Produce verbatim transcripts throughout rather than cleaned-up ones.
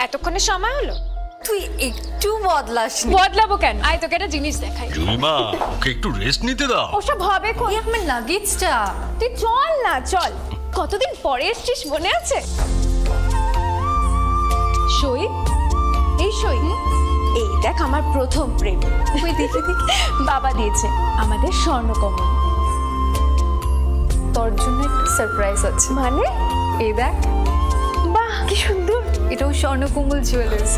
এতক্ষণে সময় হলো? তুই একটু বদলাসনি। বদলাবো কেন? আয়, তোকে একটা জিনিস দেখাই। জুইমা, ওকে একটু রেস্ট নিতে দাও। ওসব হবে কোন? এই আমার লাগেজটা। তুই চল না, চল। কতদিন পরে এসছিস, মনে আছে? সই, এই সই। এই দেখ, আমার প্রথম প্রেম। ওই দেখি, দেখি। বাবা দিয়েছে আমাদের স্বর্ণকমল। তোর জন্য একটা সারপ্রাইজ আছে। মানে? এই দেখ। বাহ, কি সুন্দর। এটাও স্বর্ণকমল জুয়েলার্স।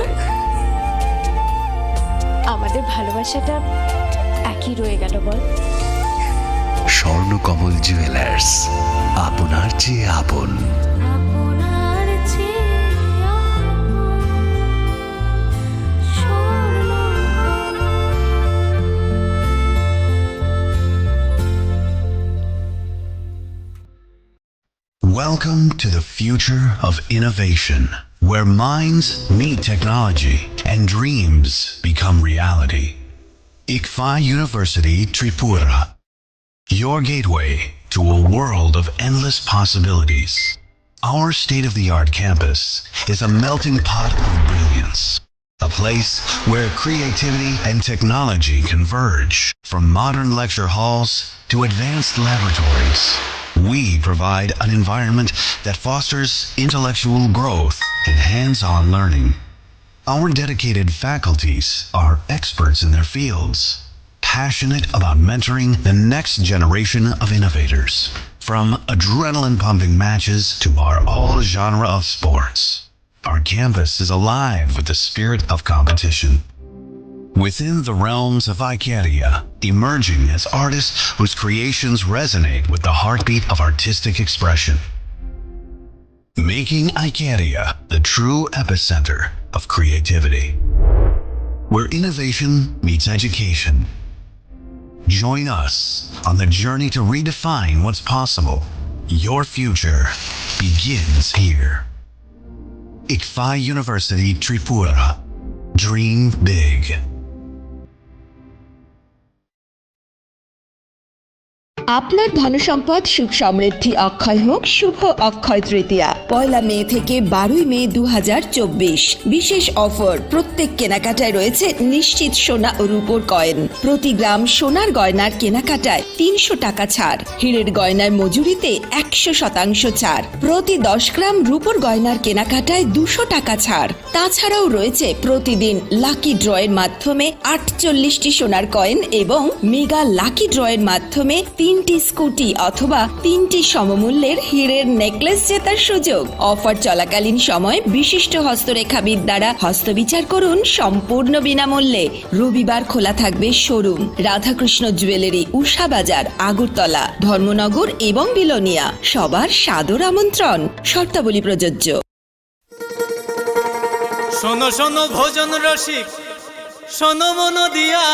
আমাদের ভালোবাসাটা একই রয়ে গেল, বল? স্বর্ণকমল জুয়েলার্স, আপনার চেয়ে আপন। আপনার চেয়ে আপন। Welcome to the future of innovation, where minds meet technology and dreams become reality. Ikfa University Tripura, your gateway to a world of endless possibilities. Our state-of-the-art campus is a melting pot of brilliance, a place where creativity and technology converge. From modern lecture halls to advanced laboratories, we provide an environment that fosters intellectual growth and hands-on learning. Our dedicated faculties are experts in their fields, passionate about mentoring the next generation of innovators. From adrenaline-pumping matches to our all-genre of sports, our campus is alive with the spirit of competition. Within the realms of Icaria, emerging as artists whose creations resonate with the heartbeat of artistic expression. Making Icaria the true epicenter of creativity, where innovation meets education. Join us on the journey to redefine what's possible. Your future begins here. Ikfa University Tripura. Dream big. আপনার ধনসম্পদ সুখ সমৃদ্ধি অক্ষয় হোক শুভ অক্ষয় তৃতীয়া। পয়লা মে থেকে বারোই মে দু হাজার চব্বিশ, বিশেষ অফার, প্রত্যেক কেনাকাটায় রয়েছে নিশ্চিত সোনা ও রূপোর কয়েন। প্রতি গ্রাম সোনার গয়নার কেনাকাটায় তিনশো টাকা ছাড়, হীরের গয়নার মজুরিতে একশো শতাংশ ছাড়, প্রতি দশ গ্রাম রূপোর গয়নার কেনাকাটায় দুশো টাকা ছাড়। তাছাড়াও রয়েছে প্রতিদিন লাকি ড্রয়ের মাধ্যমে আটচল্লিশটি সোনার কয়েন এবং মেগা লাকি ড্রয়ের মাধ্যমে তিনটি স্কুটি অথবা তিনটি সমমূল্যের হীরের নেকলেস জেতার সুযোগ। অফার চলাকালীন সময় বিশিষ্ট হস্তরেখাবিদ দ্বারা হস্তবিচার করুন সম্পূর্ণ বিনামূল্যে। রবিবার খোলা থাকবে শোরুম। রাধাকৃষ্ণ জুয়েলারি, উষা বাজার, আগরতলা, ধর্মনগর এবং বিলোনিয়া। সবার সাদর আমন্ত্রণ। শর্তাবলী প্রযোজ্য। শোনো শোনো ভোজন রসিক, শোনো মন দিয়া,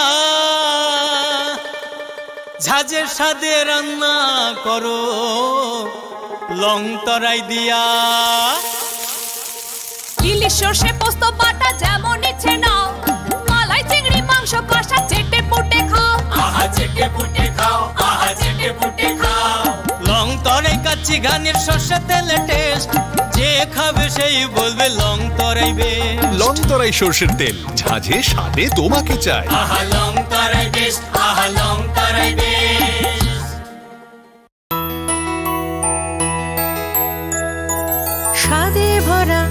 ঝাঁঝের স্বাদে রান্না করো লং তরাই দিয়া। ইলিশ সর্ষে পোস্ত বাটা যেমন ইচ্ছে নাও, মালাই চিংড়ি মাংস কষা চেটে পুটে খাও। আহা চেটে পুটে খাও, আহা চেটে পুটে খাও। লং তরাই কাচ্চি ঘানির সর্ষে তেলে টেস্ট, যে খাবে সেই বলবে লং তরাই বেস্ট। লং তরাই সর্ষের তেল, ঝাঁঝে স্বাদে তোমাকে চাই। আহা লং তরাই বেস্ট, আহা লং তরাই বেস্ট। স্বাদে ভরা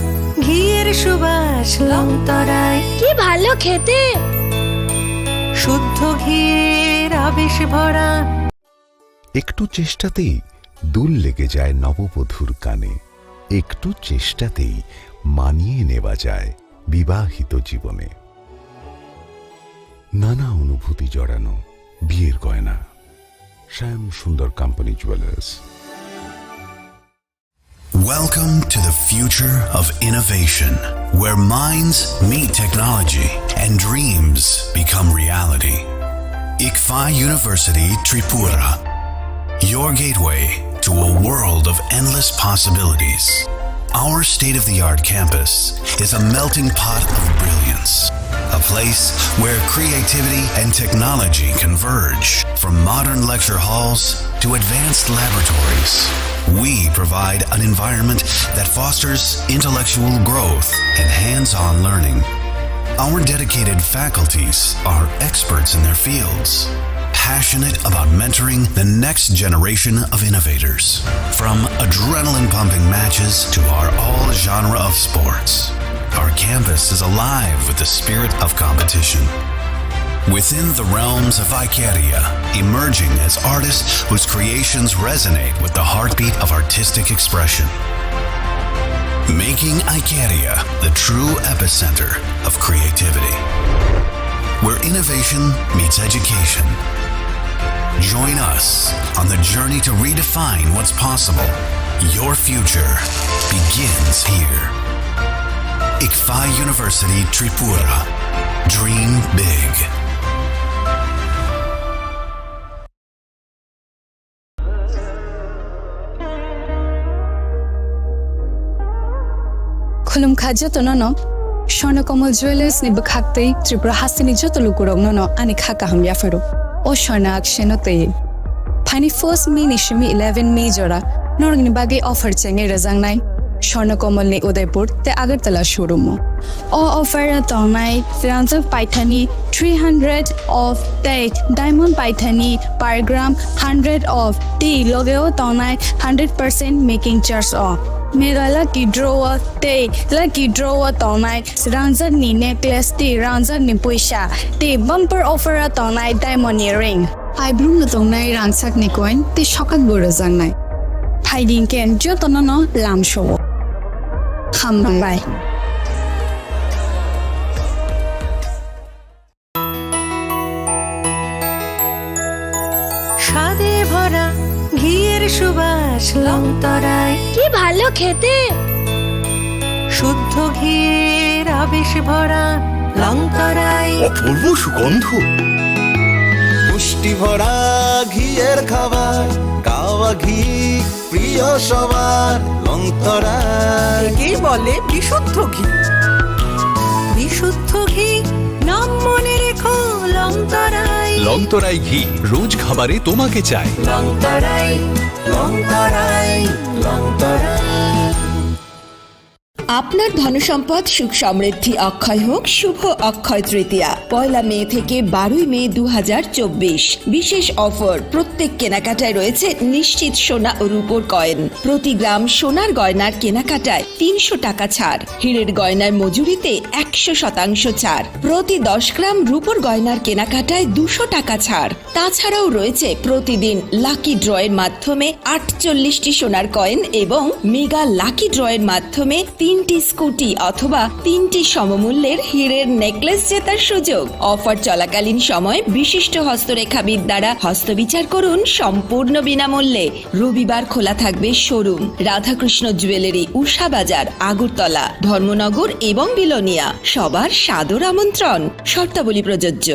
ঘিয়ের সুবাস লং তরাই। কি ভালো খেতে। শুদ্ধ ঘিয়ের আবেশ ভরা। একটু চেষ্টাতেই দুল লেগে যায় নববধূর কানে। একটু চেষ্টাতেই মানিয়ে নেওয়া যায় বিবাহিত জীবনে। নানা অনুভূতি জড়ানো বিয়ের গয়না। শ্যাম সুন্দর company jewellers. Welcome to the future of innovation, where minds meet technology and dreams become reality. Ikfa University Tripura, your gateway to a world of endless possibilities. Our state-of-the-art campus is a melting pot of brilliance, a place where creativity and technology converge. From modern lecture halls to advanced laboratories, we provide an environment that fosters intellectual growth and hands-on learning. Our dedicated faculties are experts in their fields, passionate about mentoring the next generation of innovators. From adrenaline-pumping matches to our all-genre of sports, our campus is alive with the spirit of competition. Within the realms of Icaria, emerging as artists whose creations resonate with the heartbeat of artistic expression. Making Icaria the true epicenter of creativity, where innovation meets education. Join us on the journey to redefine what's possible. Your future begins here. Ikfa University Tripura. Dream big. Khulumkha jotono no, Swarna Kamal Jewellers ni bwkhak twi Tripura hasteni joto lukurokno no ani kha kaham yapharo. O Swarna Akshay no twi. Phaini first May ni simi eleven May jora norokni bagwi offer chengwi rwjaknai Swarna Kamal ni Udaipur tei Agartala showroom o. O offer o tongnai rangjak paithani three hundred off tei diamond paithani per gram hundred off tei loge o tongnai hundred percent making charge o. Mega lucky draw o tei lucky draw o tongnai rangjak ni necklace tei rangjak ni puisa tei bumper offer o tongnai diamond ni ring. Paibrumno tongnai rangchakni coin tei sokakbo rwjaknai. Phaidi hwnkhe jotono no lamsao. Hambai. স্বাদে ভরা ঘিয়ের সুবাস লংতরাই। কি ভালো খেতে। শুদ্ধ ঘিয়ের আবেশ ভরা লংতরাই। অপূর্ব সুগন্ধ। পুষ্টি ভরা ঘিয়ের খাবার, গাওয়া ঘি প্রিয় সবার, লংতরাই। একেই বলে বিশুদ্ধ ঘি। বিশুদ্ধ ঘি, নাম মনে রেখো লংতরাই। লংতরাই ঘি, রোজ খাবারে তোমাকে চাই। লংতরাই, লংতরাই, লংতরাই। আপনার ধনসম্পদ সুখ সমৃদ্ধি অক্ষয় হোক শুভ অক্ষয় তৃতীয়া। পয়লা মে থেকে বারোই মে দু হাজার চব্বিশ। বিশেষ অফার, প্রত্যেক কেনাকাটায় রয়েছে নিশ্চিত সোনা ও রূপোর কয়েন। প্রতি গ্রাম সোনার গয়নার কেনাকাটায় তিনশো টাকা ছাড়, হীরের গয়নার মজুরিতে একশো শতাংশ ছাড়, প্রতি দশ গ্রাম রূপোর গয়নার কেনাকাটায় দুশো টাকা ছাড়। তাছাড়াও রয়েছে প্রতিদিন লাকি ড্রয়ের মাধ্যমে আটচল্লিশটি সোনার কয়েন এবং মেগা লাকি ড্রয়ের মাধ্যমে তিনটি স্কুটি অথবা তিনটি সমমূল্যের হীরের নেকলেস জেতার সুযোগ। অফার চলাকালীন সময় বিশিষ্ট হস্তরেখাবিদ দ্বারা হস্তবিচার করুন সম্পূর্ণ বিনামূল্যে। রবিবার খোলা থাকবে শোরুম। রাধাকৃষ্ণ জুয়েলারি, উষা বাজার, আগরতলা, ধর্মনগর এবং বিলোনিয়া। সবার সাদর আমন্ত্রণ। শর্তাবলী প্রযোজ্য।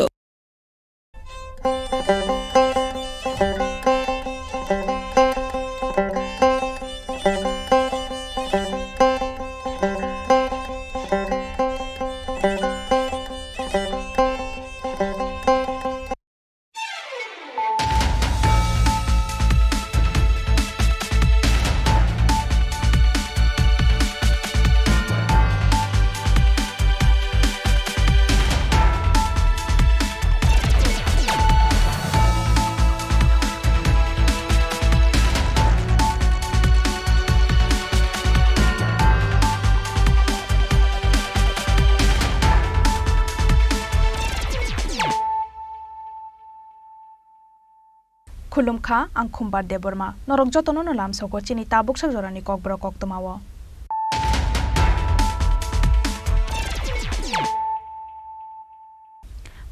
Khulumkha, ang Khumbar Debbarma. Norok jotono no lamsogo chini tabuksa jorani kokborok koktwmao.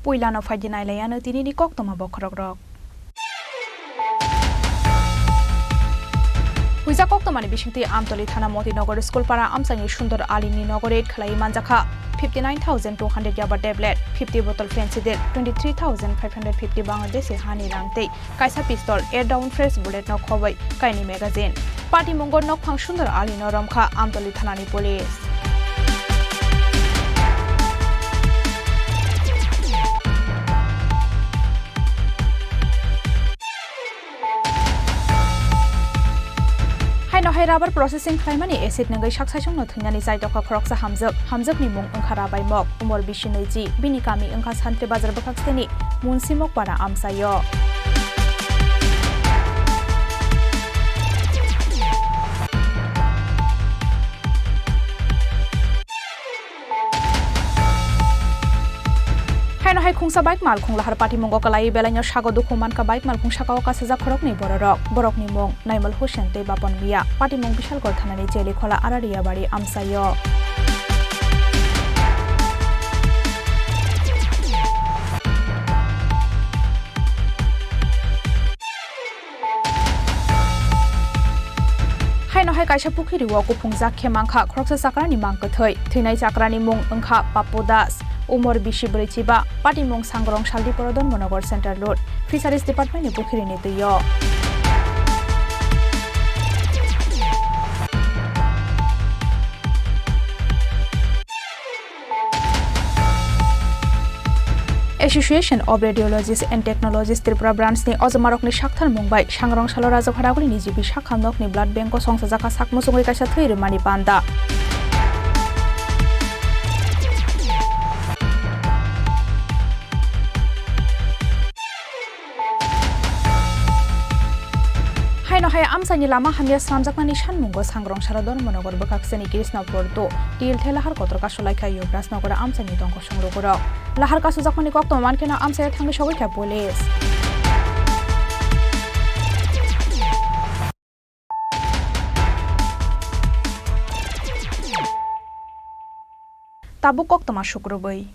Puilano phaidi nailaiano tinini koktwma bokhorokrok. Puisa koktwmani bisingtwi Amtoli thana Motinagar School para amchaini Sundor Alini nogori khlaiwi manjakha fifty nine thousand two hundred yaba tablet, fifty bottle Phensedyl, twenty three thousand five hundred fifty Bangladeshi hani rang tei kaisa pistol, air down fresh bullet no khobwi kaini magazine. Patimungo nokphang Sundor Alino romkha Amtoli thanani police. Hai rubber processing khlaimani acid nungwi sak saisongno thwinani chaitokha khoroksa hamjwk. Hamjwkni mung wngkha Rabai Mok, umor bisi nwi ji, bini kami wngkha Santri Bazar bwkhak sini Munsi Mokpara amchaio. Haino hai khungsa bike malkhung lahar patimungo kwlaiwi belaino sago dukhu mankha bike malkhung sakao kasijak khoroknwi bororok. Borokni mung Naimal Hussein tei Bapan Miya. Patimung Bishalgarh thanani Chelikhola Araria bari amchaio. Haino hai kaisa pukhiri o kuphungjak khe mankha khoroksa chakrani mang kwthwi. Thwinai chakrani mung wngkha Pappu Das, umor bisi bwrwi chiba, patimung Sangrong Saldiporo Dharmanagar Central Road, Fisheries Department ni pukhirini twi o. Association of Radiologists and Technologists Tripura Branch ni ojomarokni sakthar mung bai Sangrong Salo Rajabharaguri ni G B sakha nokni blood bank o songchajakha sak muchungwi kaisa thwi rwmani panda. Haino hai amchaini lama hamya swnamjaknani sanmungo Sangrong Salo Dharmanagar bwkhak sini Krishnapur two, T L Thela har kotor kasulaikha Yuvrajnagar amchaini tongkosong rogorok. Lahar kasujakmani koktwma mankheno amchaio thangwi sogwikha police. Tabuk koktwma sukrubwi.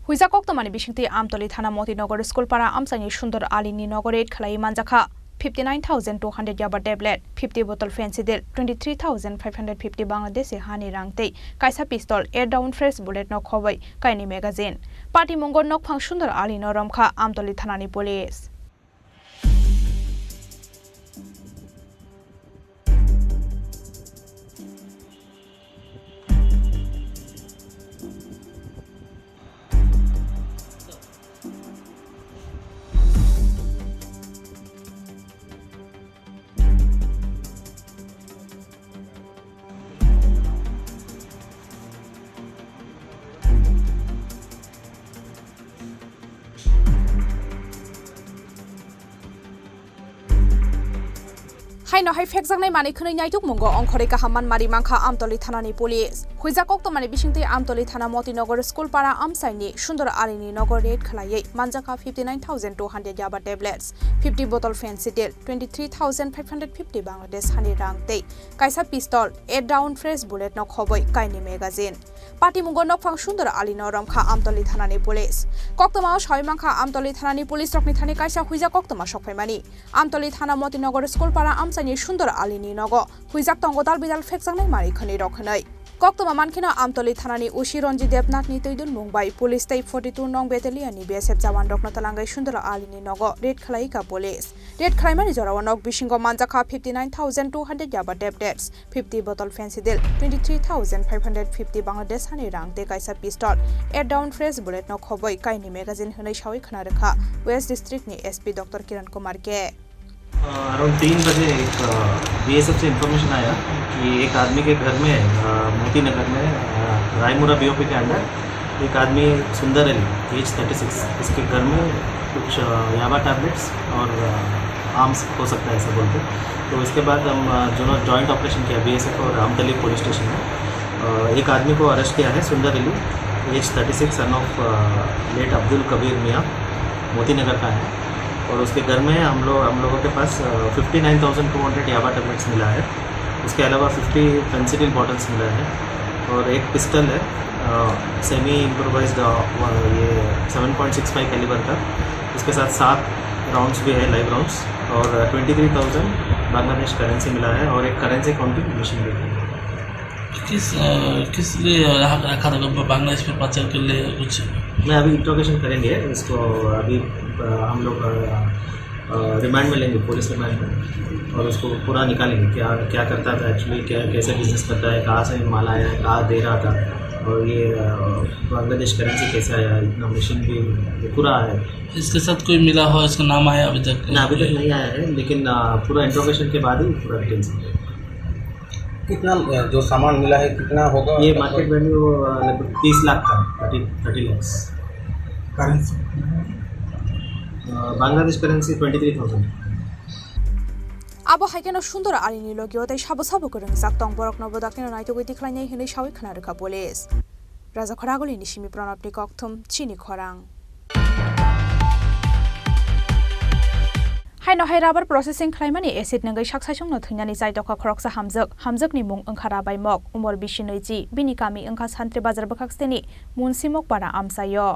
Huijak koktwmani bisingtwi Amtoli thana Motinagar School para amchaini Sundor Alini nogo raid khlaiwi manjakha fifty nine thousand two hundred yaba tablet, fifty bottle Phensedyl, twenty three thousand five hundred fifty Bangladeshi hani rang tei kaisa pistol, eight round fresh bullet no khobwi kainwi magazine. Patimungo nokphang Sundor Alino romkha Amtoli thanani police. Haino hai phekjaknai manwi khwnwi naitukmungo ongkhorwi kaham manmari mankha Amtoli thanani police. Huijak koktwmani bisingtwi Amtoli thana Motinagar School para amchaini Sundor Alini nogo raid khlaiwi manjakha fifty nine thousand two hundred yaba tablets, fifty bottle Phensedyl, twenty three thousand five hundred fifty Bangladesh hani rang tei kaisa pistol, eight round fresh bullet no khobwi kainwi magazine. Patimungo nokphang Sundor Alino romkha Amtoli thanani police. Koktwmao sawi mankha Amtoli thanani police rokni thani kaisa huijak koktwma sokphaimani. Amtoli thana Motinagar School para amchaini Sundor Alini nogo huijak tongo dal bidal phekjaknai manwi khwnwi rok hwnwi. Koktwma mankheno Amtoli thanani O C Ranjit Debnathni twidulmung bai police tei forty two nong battalion ni B S F jawan rokno twlangwi Sundor Alini nogo raid khlaikha police. Raid khlaimani jorao nok bisingo manjakha fifty nine thousand two hundred yaba tablets, fifty bottle Phensedyl, twenty three thousand five hundred fifty Bangladesh hani rang tei kaisa pistol, eight round fresh bullet no khobwi kainwi magazine hwnwi sawi khna rwkha West District ni S P Doctor Kiran Kumar K. अ, अराउंड तीन बजे एक, अ, बीएसएफ से इन्फॉर्मेशन आया कि एक आदमी के घर में, अ, मोती नगर में, अ, रायमुरा बीओपी के अंडर एक आदमी सुंदर अली, एज थर्टी सिक्स, इसके घर में कुछ, अ, याबा टैबलेट्स और, अ, आर्म्स हो सकता है ऐसा बोलते। तो इसके बाद हम, अ, दोनों जॉइंट ऑपरेशन किया बीएसएफ और आमतली पुलिस स्टेशन में। अ, एक आदमी को अरेस्ट किया है, Sundar Ali, age thirty six, son of, uh, late Abdul Kabir Mian, Moti नगर का है। और उसके घर में हम लोग, हम लोगों के पास, uh, fifty nine thousand two hundred yaba tablets मिला है। उसके अलावा फिफ्टी पेंसिलिन बॉटल्स मिला है और एक पिस्टल है, अ, सेमी इम्प्रोवाइज्ड, अ, ये seven point six five calibre का। उसके साथ सात राउंड्स भी है, लाइव राउंड्स, और twenty three thousand Bangladesh currency मिला है और एक करेंसी काउंटिंग मशीन भी है। किस, अ, किस लिए रहा, रखा था, बांग्लादेश में पाचार के लिए कुछ? मैं अभी इंट्रोगेशन करेंगे इसको, अभी, अ, हम लोग, अ, अ, रिमांड में लेंगे, पुलिस रिमांड में, और उसको पूरा निकालेंगे, क्या, क्या करता था एक्चुअली, क्या, कैसे बिजनेस करता है, कहाँ से माल आया है, कहाँ दे रहा था। और ये, अ, बांग्लादेश करेंसी कैसा आया, इतना मशीन भी, ये पूरा आया है। इसके साथ कोई मिला हो, इसका नाम आया अभी तक? ना, अभी तक नहीं आया है, लेकिन, अ, पूरा इंट्रोगेशन के बाद ही पूरा डिटेल्स मिलेगा। कितना, अ, जो सामान मिला है, कितना होगा? ये मार्केट वैल्यू, अ, लगभग तीस लाख का, thirty, thirty lakhs. Currency? Uh, Bangladesh currency twenty three thousand. Abo hai kheno Sundor Alini logio tei sabo sabo kwrwngjak tong, borokno bodaknino naitugwi tikhlainai hwnwi sawi khna rwkha police. Rajakhor Agulini simi Pranabni kokthum, chini khorang. Haino hai rubber processing khlaimani acid nwngwi sak saisungno thwinani chai tokha khoroksa hamjwk. Hamjwkni mung wngkha Rabai Mok, umor bisi nwi chi, bini kami wngkha Santri Bazar bwkhakseni Munsi Mokpara amchaio.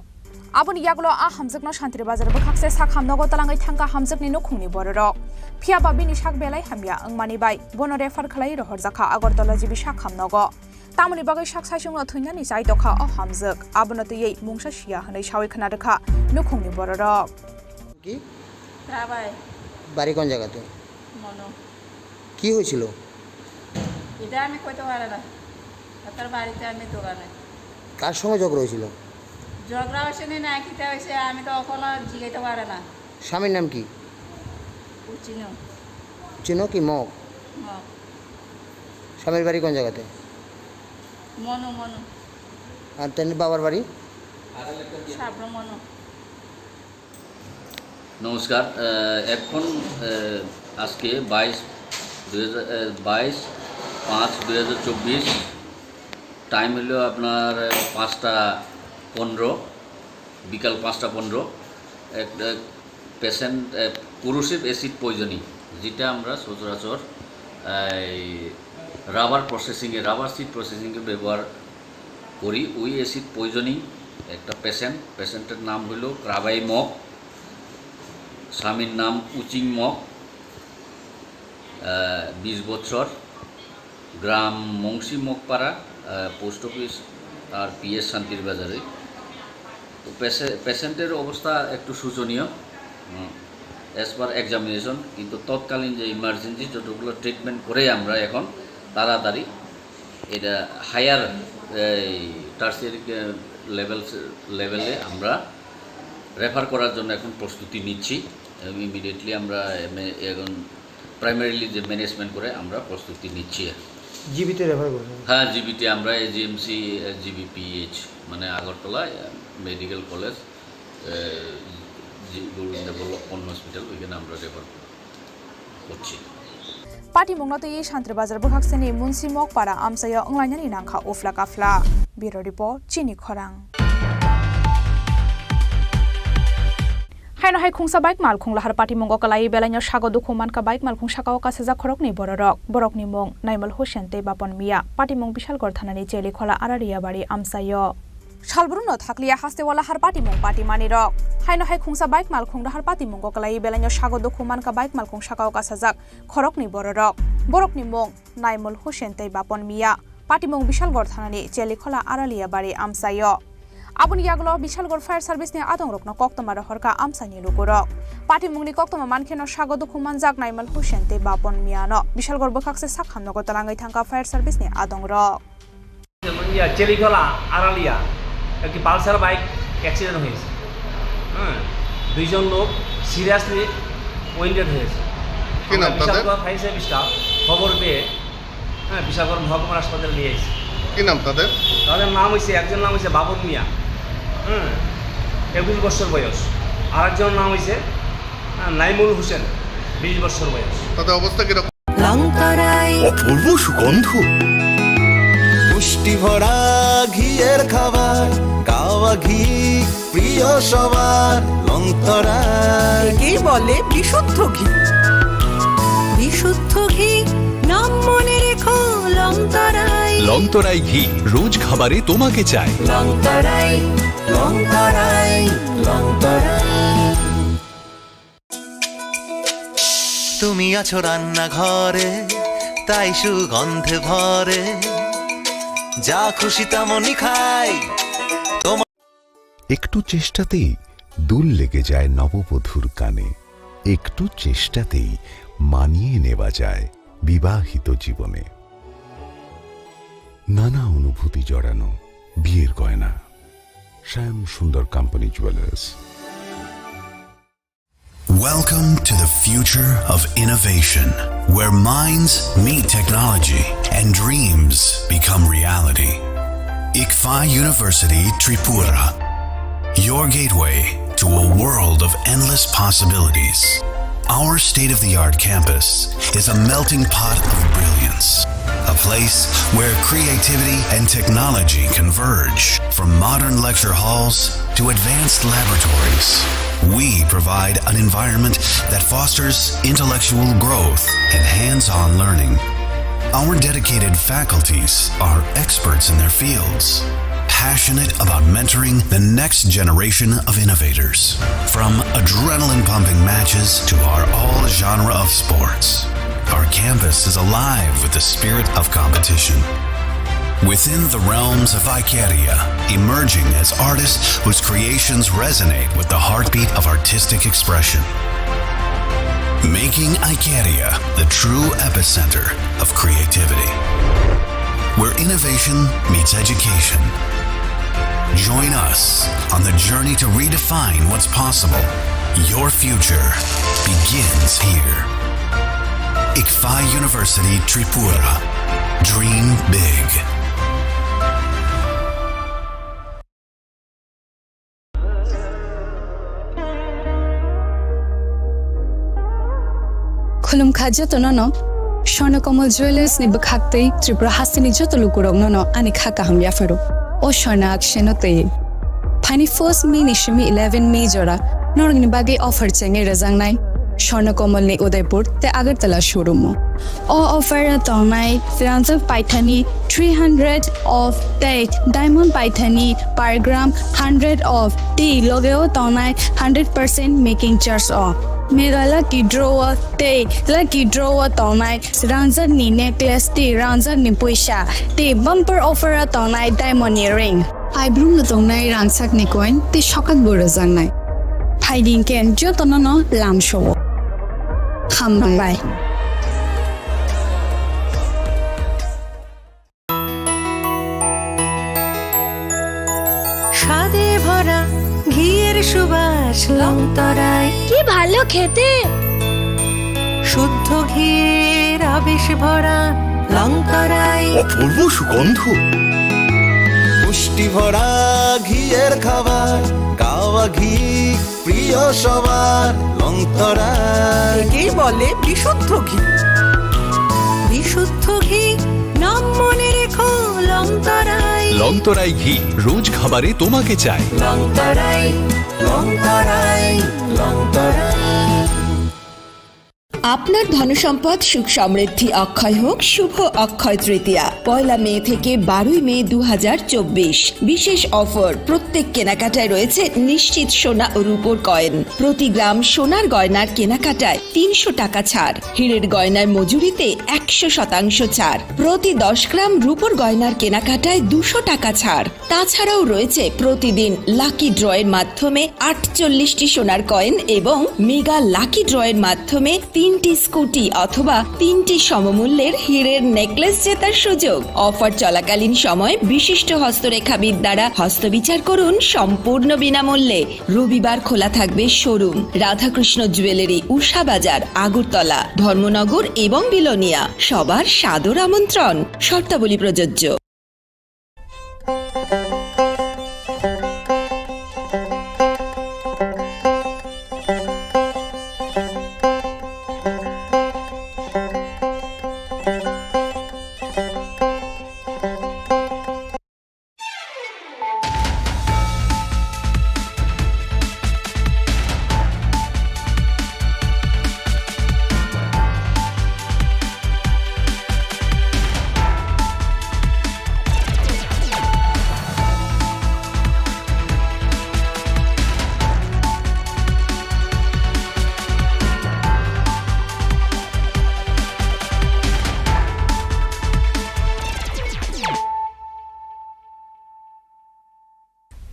Aboni yagulo a hamjwkno Santri Bazar bwkhakse sak hamnogo twlangwi thangkha hamjwkni nukhungni bororok. Phiya ba bini sak belai hamya wngmani bai bono refer khlaiwi rohorjakha Agartala G B sak hamnogo. Tamoni bagwi sak saisungno thwinani chai tokha o hamjwk. Abono twiwi mungsa siya hwnwi sawi khna rwkha nukhungni bororok. কি? রাবাই। বাড়ি কোন জায়গাতে? মনো। কি হয়েছিল? এটা আমি কইতে পারি না। তার বাড়িতে আমি দোকানে। কার সঙ্গে ঝগড়া হয়েছিল? ঝগড়া হয়েছে নি না কিতা হয়েছে আমি তো এখনো জিগাইতে পারি না। স্বামীর নাম কি? উচিনো। উচিনো কি মগ? মগ। স্বামীর বাড়ি কোন জায়গাতে? মনো, মনো। আর তেমনি বাবার বাড়ি? সাবরো মনো। নমস্কার। আহ, এখন, আহ, আজকে বাইশ, দুই হাজার, আহ, বাইশ পাঁচ দুই হাজার চব্বিশ, টাইম হলো আপনার, আহ, পাঁচটা পনেরো, বিকাল পাঁচটা পনেরো। একটা পেশেন্ট, আহ, কোরোসিভ অ্যাসিড পয়জনিং, যেটা আমরা সচরাচর, আহ, এই রাবার প্রসেসিংয়ে, রাবার সিড প্রসেসিংয়ে ব্যবহার করি, ওই অ্যাসিড পয়জনিং একটা পেশেন্ট, পেশেন্টের নাম হইল ক্রাবাই মগ, স্বামীর নাম উচিং মগ, আহ, বিশ বছর, গ্রাম মুন্সি মগপাড়া, আহ, পোস্ট অফিস আর পিএস শান্তির বাজারে। তো পেশে-, পেশেন্টের অবস্থা একটু শোচনীয়, হুম, অ্যাজ পার এক্সামিনেশন, কিন্তু তৎকালীন যে ইমার্জেন্সি যতগুলো ট্রিটমেন্ট করে আমরা এখন তাড়াতাড়ি এটা হায়ার, এই, টার্সিয়ারি কে-, লেভেলস, লেভেলে আমরা রেফার করার জন্য এখন প্রস্তুতি নিচ্ছি এবং ইমিডিয়েটলি আমরা এমএ-, এখন প্রাইমারিলি যে ম্যানেজমেন্ট করে আমরা প্রস্তুতি নিচ্ছি। জিবিতে রেফার করছেন? হ্যাঁ, জিবিতে আমরা এজিএমসি, জিবিপিএইচ, মানে আগরতলা, এ, মেডিকেল কলেজ, এ, জি-, গোবিন্দ বল্লভ পণ্য হসপিটাল, ওইখানে আমরা রেফার করছি। Patimungno twiwi Santri Bazar bwkhakseni Munsi Mokpara amchaio wnglainani nangkha ufla kafla. Bureau Report, Chini Khorang. Haino hai khungsa bike malkhung lahar patimungo kwlaiwi belaino sago dukhu mankha bike malkhung sakao kasajak khoroknwi bororok. Borokni mung Naimal Hussein tei Bapon Mia. Patimung Bishalgarh thanani Chelikhola Araria bari amchaio. Salbrumno thakliya hasteo lahar patimung patimani rok. Haino hai khungsa bike malkhung lahar patimungo kwlaiwi belaino sago dukhu mankha bike malkhung sakao kasajak khoroknwi bororok. Borokni mung Naimul Hussein tei Bapon Mia. Patimung Bishalgarh thanani Chelikhola Aralia bari amchaio. Aboni yagulo Bishalgarh Fire Service ni adongrokno koktwma rohorkha amchaini lukurok. Patimungni koktwma mankheno sago dukhu manjak Naimal Hussein tei Bapon Miano. Bishalgarh bwkhakse sak hamnogo twlangwi thangkha Fire Service ni adongrok. ইয়া, চেলিখলা আড়ালিয়া একটি Pulsar bike accident হয়েছে। হ্যাঁ, দুইজন লোক seriously wounded হয়েছে। কি নাম আমরা তাদের? বিশালগড় ফায়ার সার্ভিস স্টাফ খবর পেয়ে, হ্যাঁ, বিশালগড় মহকুমার হাসপাতালে নিয়ে এসেছি। কি নাম তাদের? তাদের নাম হয়েছে, একজন নাম হয়েছে বাবন মিয়া, হ্যাঁ, একুশ বছর বয়স, আর একজনের নাম হয়েছে, হ্যাঁ, নাইমুল হোসেন, বিশ বছর বয়স। তাদের অবস্থা কিরকম? লংতরাই। অপূর্ব সুগন্ধ। পুষ্টি ভরা ঘিয়ের খাবার, কাওয়া ঘি প্রিয় সবার। লংতরাই। একেই বলে বিশুদ্ধ ঘি। বিশুদ্ধ ঘি, নাম মনে রেখো, লংতরাই। লংতরাই ঘি রোজ খাবারে তোমাকে চাই। লংতরাই, লংতরাই, লংতরাই। তুমি আছো রান্নাঘরে, তাই সুগন্ধে ভরে, যা খুশি তেমনই খাই। একটু চেষ্টাতেই দুল লেগে যায় নববধূর কানে। একটু চেষ্টাতেই মানিয়ে নেওয়া যায় বিবাহিত জীবনে। নানা অনুভূতি জড়ানো, বিয়ের গয়না, শ্যাম সুন্দর company jewellers. Welcome to the future of innovation, where minds meet technology and dreams become reality. Ikfa University Tripura, your gateway to a world of endless possibilities. Our state-of-the-art campus is a melting pot of brilliance, a place where creativity and technology converge. From modern lecture halls to advanced laboratories, we provide an environment that fosters intellectual growth and hands-on learning. Our dedicated faculties are experts in their fields, passionate about mentoring the next generation of innovators. From adrenaline-pumping matches to our all-genre of sports, our campus is alive with the spirit of competition. Within the realms of Icaria, emerging as artists whose creations resonate with the heartbeat of artistic expression. Making Icaria the true epicenter of creativity, where innovation meets education. Join us on the journey to redefine what's possible. Your future begins here. Ikfa University Tripura. Dream big. Khulumkha jotono no Swarna Kamal Jewellers ni bwkhak tei Tripura hasteni joto lukurok no no ani kha kaham yapharo. O Swarna Akshay no tei. Phani first May ni simi eleven May jora norokni bagwi offer chengwi rwjaknai Swarna Kamal ni Udaipur tei Agartala showroom o. O offer o tongnai rangjak paithani three hundred off tei diamond paithani per gram hundred off tei loge o tongnai hundred percent making charge o. Mega lucky draw o tei lucky draw o tongnai rangjak ni necklace tei rangjak ni puisa tei bumper offer o tongnai diamond ni ring. Aibrum no tongnai rangchak ni coin tei sokat bo rwjaknai. Phaidi hwnkhe jotono no lamsao. Hambai. স্বাদে ভরা ঘিয়ের সুবাস লংতরাই। কি ভালো খেতে! শুদ্ধ ঘিয়ের আবেশ ভরা লংতরাই। অপূর্ব সুগন্ধ। পুষ্টি ভরা ঘিয়ের খাবার, কাওয়া ঘি প্রিয় সবার, লংতরাই। একেই বলে বিশুদ্ধ ঘি। বিশুদ্ধ ঘি, নাম মনে রেখো, লংতরাই। লংতরাই ঘি, রোজ খাবারে তোমাকে চাই। লংতরাই, লংতরাই, লংতরাই। আপনার ধনসম্পদ সুখ সমৃদ্ধি অক্ষয় হোক শুভ অক্ষয় তৃতীয়া, পয়লা মে থেকে বারোই মে দু হাজার চব্বিশ। বিশেষ অফার, প্রত্যেক কেনাকাটায় রয়েছে নিশ্চিত সোনা ও রূপোর কয়েন। প্রতি গ্রাম সোনার গয়নার কেনাকাটায় তিনশো টাকা ছাড়, হীরের গয়নার মজুরিতে একশো শতাংশ ছাড়, প্রতি দশ গ্রাম রূপোর গয়নার কেনাকাটায় দুশো টাকা ছাড়। তাছাড়াও রয়েছে প্রতিদিন লাকি ড্রয়ের মাধ্যমে আটচল্লিশটি সোনার কয়েন এবং মেগা লাকি ড্রয়ের মাধ্যমে তিনটি স্কুটি অথবা তিনটি সমমূল্যের হীরের নেকলেস জেতার সুযোগ। অফার চলাকালীন সময় বিশিষ্ট হস্তরেখাবিদ দ্বারা হস্তবিচার করুন সম্পূর্ণ বিনামূল্যে। রবিবার খোলা থাকবে শোরুম, রাধাকৃষ্ণ জুয়েলারি, উষা বাজার, আগরতলা, ধর্মনগর এবং বিলোনিয়া। সবার সাদর আমন্ত্রণ। শর্তাবলী প্রযোজ্য।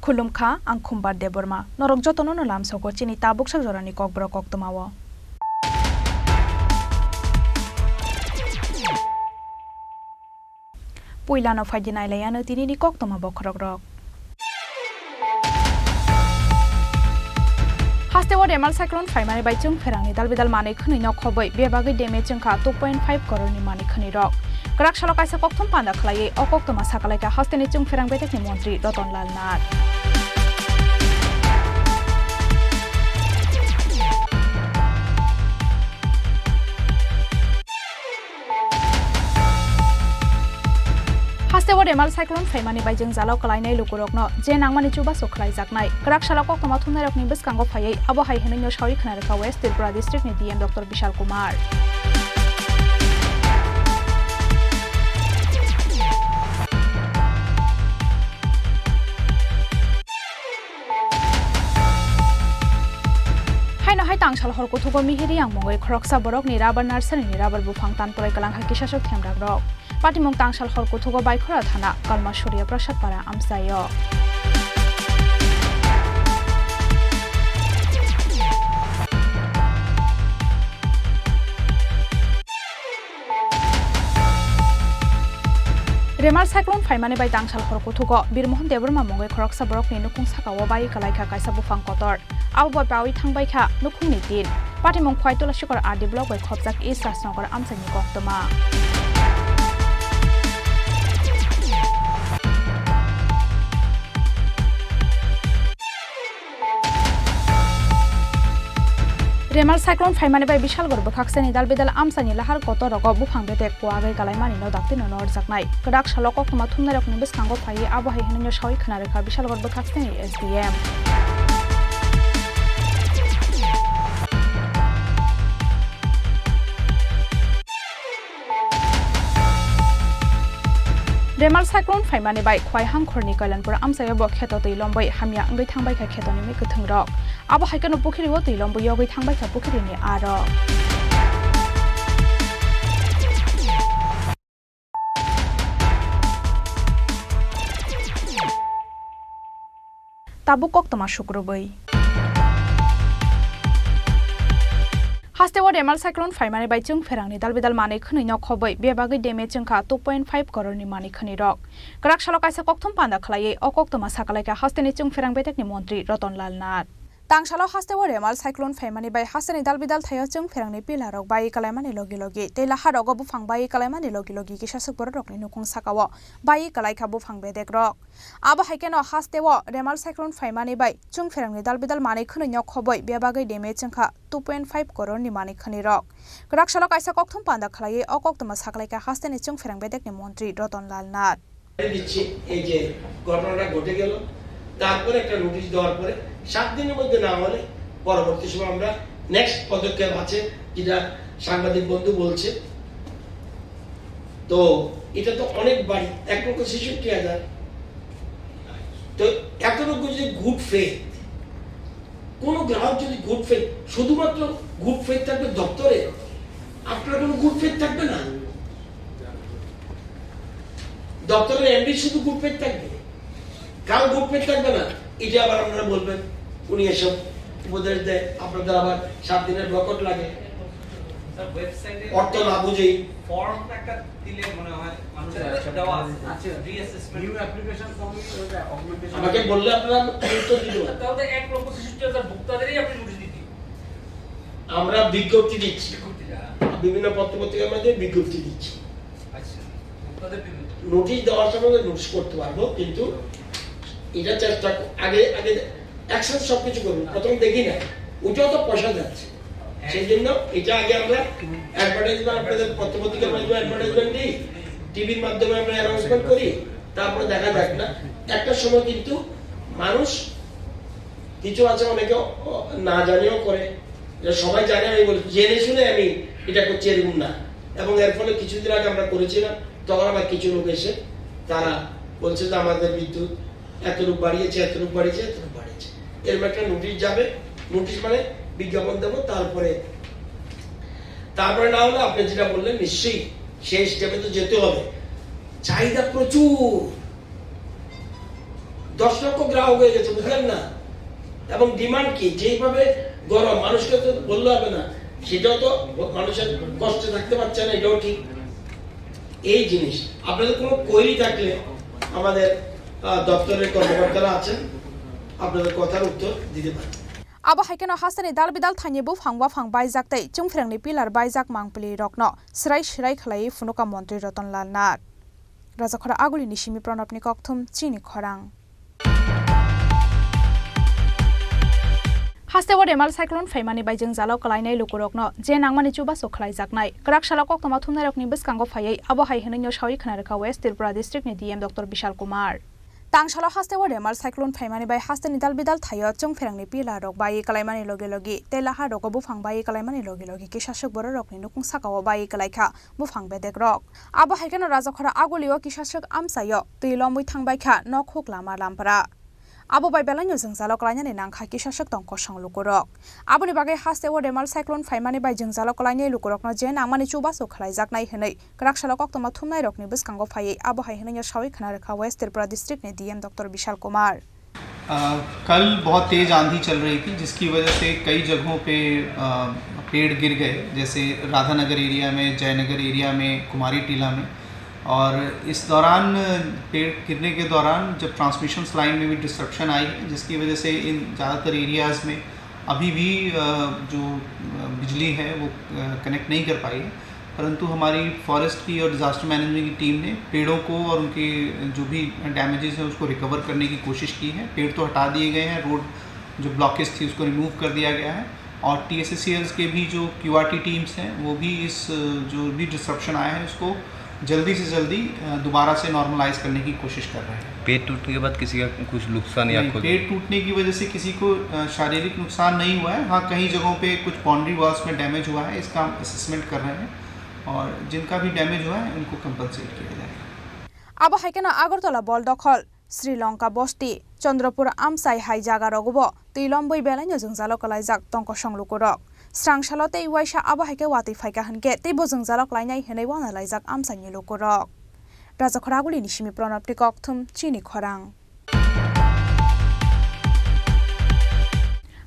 Khulumkha, ang Khumbar Debbarma. Norok jotono no lamsogo chini tabuksa jorani kokborok koktwmao. Puilano phaidi nailaiano tinini koktwma bokhorokrok. Hasteo Remal cyclone phaimani bai chwng pherangni dalbidal manwi khwnwi no khobwi bebagwi damage wngkha two point five kororni manwi khwnwi rok. Kwrak salo kaisa kokthum panda khlaiwi o koktwma sakalaikha hasteni chwng pherang bedekni montri Ratan Lal Nath. Hasteo Remal cyclone phaimani bai jwngjalo kwlainai lukurokno je nangmani chubachu khlaijaknai. Kwrak salo koktwma thumnairokni bwskango phaiwi abo hai hwnwino sawi khna rwkha West Tripura districtni D M Doctor Bishal Kumar. Haino hai tangsal hor kuthugo mihiri yang mungwi khoroksa borokni rubber nursery ni rubber buphang tan pwlai kwlangkha kisaswk themrakrok. Patimung tangsal hor kuthugo Baikhora thana Kalma Surya Prasad Para amchaio. Remal cyclone phaimani bai tangsal hor kuthugo Birmohon Debbarma mungwi khoroksa borokni nukung sakao bai kwlaikha kaisa buphang kotor. Abo bai pawi thangbaikha nukhungni tin. Patimung Khwai Tulasikhor R D block bai khopjak East Rajnagar amchaini koktwma. Remal cyclone phaimani bai Bishalgarh bwkhakseni dalbidal amchaini lahar kotor rogo buphang bedek kuagwi kalaimani no daktino norjaknai. Kwrak salo koktwma thumnairokni bwskango phaiwi abo hai hwnwino sawi khna rwkha Bishalgarh bwkhakseni S D M. Remal cyclone phaimani bai Khwai Hangkhorni Kailanpur amchaio bo kheto twi lombwi hamya wngwi thangbaikha khetoni mwi kwthwngrok. Abo hai kheno pukhiri o twi lombwi yogwi thangbaikha pukhirini aro. Tabuk koktwma sukrubwi. Hasteo Remal cyclone phaimani bai chwng pherangni dalbidal manwi khwnwi no khobwi bebagwi damage wngkha two point five kororni manwi khwnwi rok. Kwrak salo kaisa kokthum panda khlaiwi o koktwma sakalaikha hasteni chwng pherang bedekni montri Ratan Lal Nath. Tangsalo hasteo Remal cyclone phaimani bai hasteni dalbidal thaio chwng pherangni pilarok bai kalaimani logi logi tei laharogo buphang bai kalaimani logi logi kisaswk bororokni nukung sakao bai kalaikha buphang bedekrok. Abo hai kheno hasteo Remal cyclone phaimani bai chwng pherangni dalbidal manwi khwnwi no khobwi bebagwi damage wngkha two point five kororni manwi khwnwi rok. Kwrak salo kaisa kokthum panda khlaiwi o koktwma sakalaikha hasteni chwng pherang bedekni montri Ratan Lal Nath. দিচ্ছি, এই যে ঘটনাটা ঘটে গেল, তারপরে একটা নোটিশ দেওয়ার পরে সাত দিনের মধ্যে না হলে পরবর্তী সময় আমরা নেক্সট পদক্ষেপ আছে, যেটা সাংবাদিক বন্ধু বলছে। তো এটা তো অনেক বাড়ি, এক লক্ষ ছেষট্টি হাজার। তো এতটুকু যদি গুড ফেথ, কোনো গ্রাহক যদি গুড ফেথ, শুধুমাত্র গুড ফেথ থাকবে দপ্তরে, আপনার কোনো গুড ফেথ থাকবে না। দপ্তরের এমডি শুধু গুড ফেথ থাকবে, কারো গুড ফেথ থাকবে না। এটা আবার আপনারা বলবেন, উনি এসব উপদেশ দেয়, আপনাদের আবার সাত দিনের বয়কট লাগে। স্যার, ওয়েবসাইটে অর্থ না বুঝেই। ফর্ম একটা দিলে মনে হয় মানুষের আচ্ছা, দেওয়া আছে, আচ্ছা। রিঅ্যাসেসমেন্ট। নিউ অ্যাপ্লিকেশন ফর্ম কি ওটা অগমেন্টেশন? আমাকে বললে আপনারা আমি উত্তর দিতে পারি। তাহলে তো এক লক্ষ ছেষট্টি হাজার ভোক্তাদেরই আপনি নোটিশ দিতে। আমরা বিজ্ঞপ্তি দিচ্ছি। বিজ্ঞপ্তিটা। বিভিন্ন পত্র পত্রিকার মাধ্যমে বিজ্ঞপ্তি দিচ্ছি। আচ্ছা, ভোক্তাদের বিভিন্ন। নোটিশ দেওয়ার সময় নোটিশ করতে পারবো, কিন্তু এটা চেষ্টা ক-, আগে, আগে একসাথে সবকিছু করবো। প্রথম দেখি না, ওটাও তো পয়সা যাচ্ছে। সেই জন্য এটা আগে আমরা অ্যাডভার্টাইজমেন্ট, আপনাদের পত্র পত্রিকার মাধ্যমে অ্যাডভার্টাইজমেন্ট দিই, টিভির মাধ্যমে আমরা অ্যানাউন্সমেন্ট করি, তারপরে দেখা যাক না। একটা সময় কিন্তু মানুষ কিছু আছে অনেকে অ-, না জানেও করে, যে সবাই জানে আমি বলি, জেনে শুনে আমি এটা করছি এরকম না। এবং এর ফলে কিছুদিন আগে আমরা করেছিলাম, তখন আবার কিছু লোক এসে তারা বলছে যে আমাদের বিদ্যুৎ এতটুকু বাড়িয়েছে, এতটুকু বাড়িয়েছে, এতটুকু বাড়িয়েছে। এরকম একটা নোটিশ যাবে, নোটিশ মানে বিজ্ঞাপন দেবো, তারপরে, তারপরে না হলে আপনি যেটা বললেন নিশ্চয়ই সেই স্টেপে তো যেতে হবে। চাহিদা প্রচুর, দশ লক্ষ গ্রাহক হয়ে গেছে, বুঝলেন না? এবং ডিমান্ড কি, যেইভাবে গরম, মানুষকে তো বললে হবে না, সেটাও তো মানুষের কষ্টে থাকতে পারছে না, এটাও ঠিক। এই জিনিস আপনাদের কোনো কোয়েরি থাকলে আমাদের আহ, দপ্তরের কর্মকর্তারা আছেন, আপনাদের কথার উত্তর দিতে পারেন। Abo hai kheno hasteni dal bidal thaini buphang waphang baijak tei chwngphrangni pillar baijak mangpili rokno srai srai khlaiwi phunuka montri Ratan Lal Nath. Rajakhora Agulini simi Pranabni kokthum chini khorang. Haste o Remal cyclone phaimani bai jwngjalo kwlainai lukurokno je nangmani chubachu khlaijaknai. Kwrak salo koktwma thumnairokni bwskango phaiwi abo hai hwnwino sawi khna rwkha West Tripura districtni D M Doctor Bishal Kumar. Tangsalo haste o Remal cyclone phaimani bai hasteni dal bidal thaio chwngphrangni pillar rok bai kwlaimani logi logi tei lahar rogo buphang bai kwlaimani logi logi kisaswk bororokni nukung sakao bai kwlaikha buphang bedek rok. Abo hai kheno Rajakhora Agulio kisaswk amchaio twi lomwi thangbaikha nok huk lama lampra. Abo bai belaino jwngjalo kwlainani nangkha kisaswk tong kosong lukurok. Aboni bagwi haste o Remal cyclone phaimani bai jwngjalo kwlainai lukurokno je nangmani chubachu khlaijaknai hwnwi kwrak salo koktwma thumnairokni bwskango phaiwi abo hai hwnwino sawi khna rwkha West Tripura districtni D M Doctor Bishal Kumar. अ, कल बहुत तेज आंधी चल रही थी, जिसकी वजह से कई जगहों पे, अ, पेड़ गिर गए, जैसे राधानगर एरिया में, जयनगर एरिया में, कुमारी टीला में। और इस दौरान पेड़ गिरने के दौरान जब ट्रांसमिशन लाइन में भी डिसरप्शन आई है, जिसकी वजह से इन ज़्यादातर एरियाज़ में अभी भी, अ, जो, अ, बिजली है, वो, अ, कनेक्ट नहीं कर पाई है। परंतु हमारी फॉरेस्ट की और डिजास्टर मैनेजमेंट की टीम ने पेड़ों को और उनके जो भी डैमेजेस हैं, उसको रिकवर करने की कोशिश की है। पेड़ तो हटा दिए गए हैं, रोड जो ब्लॉकेज थी, उसको रिमूव कर दिया गया है। और टीएसएससीएल्स के भी जो क्यूआरटी टीम्स हैं, वो भी इस, अ, जो भी डिसरप्शन आया है, उसको जल्दी से जल्दी, अ, दोबारा से नॉर्मलाइज करने की कोशिश कर रहे हैं। पेड़ टूटने के बाद किसी का कुछ नुकसान या नहीं, खुद पेड़ टूटने की वजह से किसी को, अ, शारीरिक नुकसान नहीं हुआ है। हाँ, कई जगहों पे कुछ बाउंड्री वॉल्स में डैमेज हुआ है, इसका हम असेसमेंट कर रहे हैं और जिनका भी डैमेज हुआ है, उनको कंपनसेट किया जाएगा। Abo hai kheno Agartala Boldokhol, Sri Lanka Bosti, Chandrapur Amchai hai jaga rogo bo twi lombwi belaino jwngjalo kwlaijak tongkosong lukurok. Srang salo tei uaisa abo hai khe watwi phaikha hwnkhe teibo jwngjalo kwlainai hwnwi uanalaijak amchaini lukurok. Rajakhora Agulini simi Pranabni kokthum chini khorang.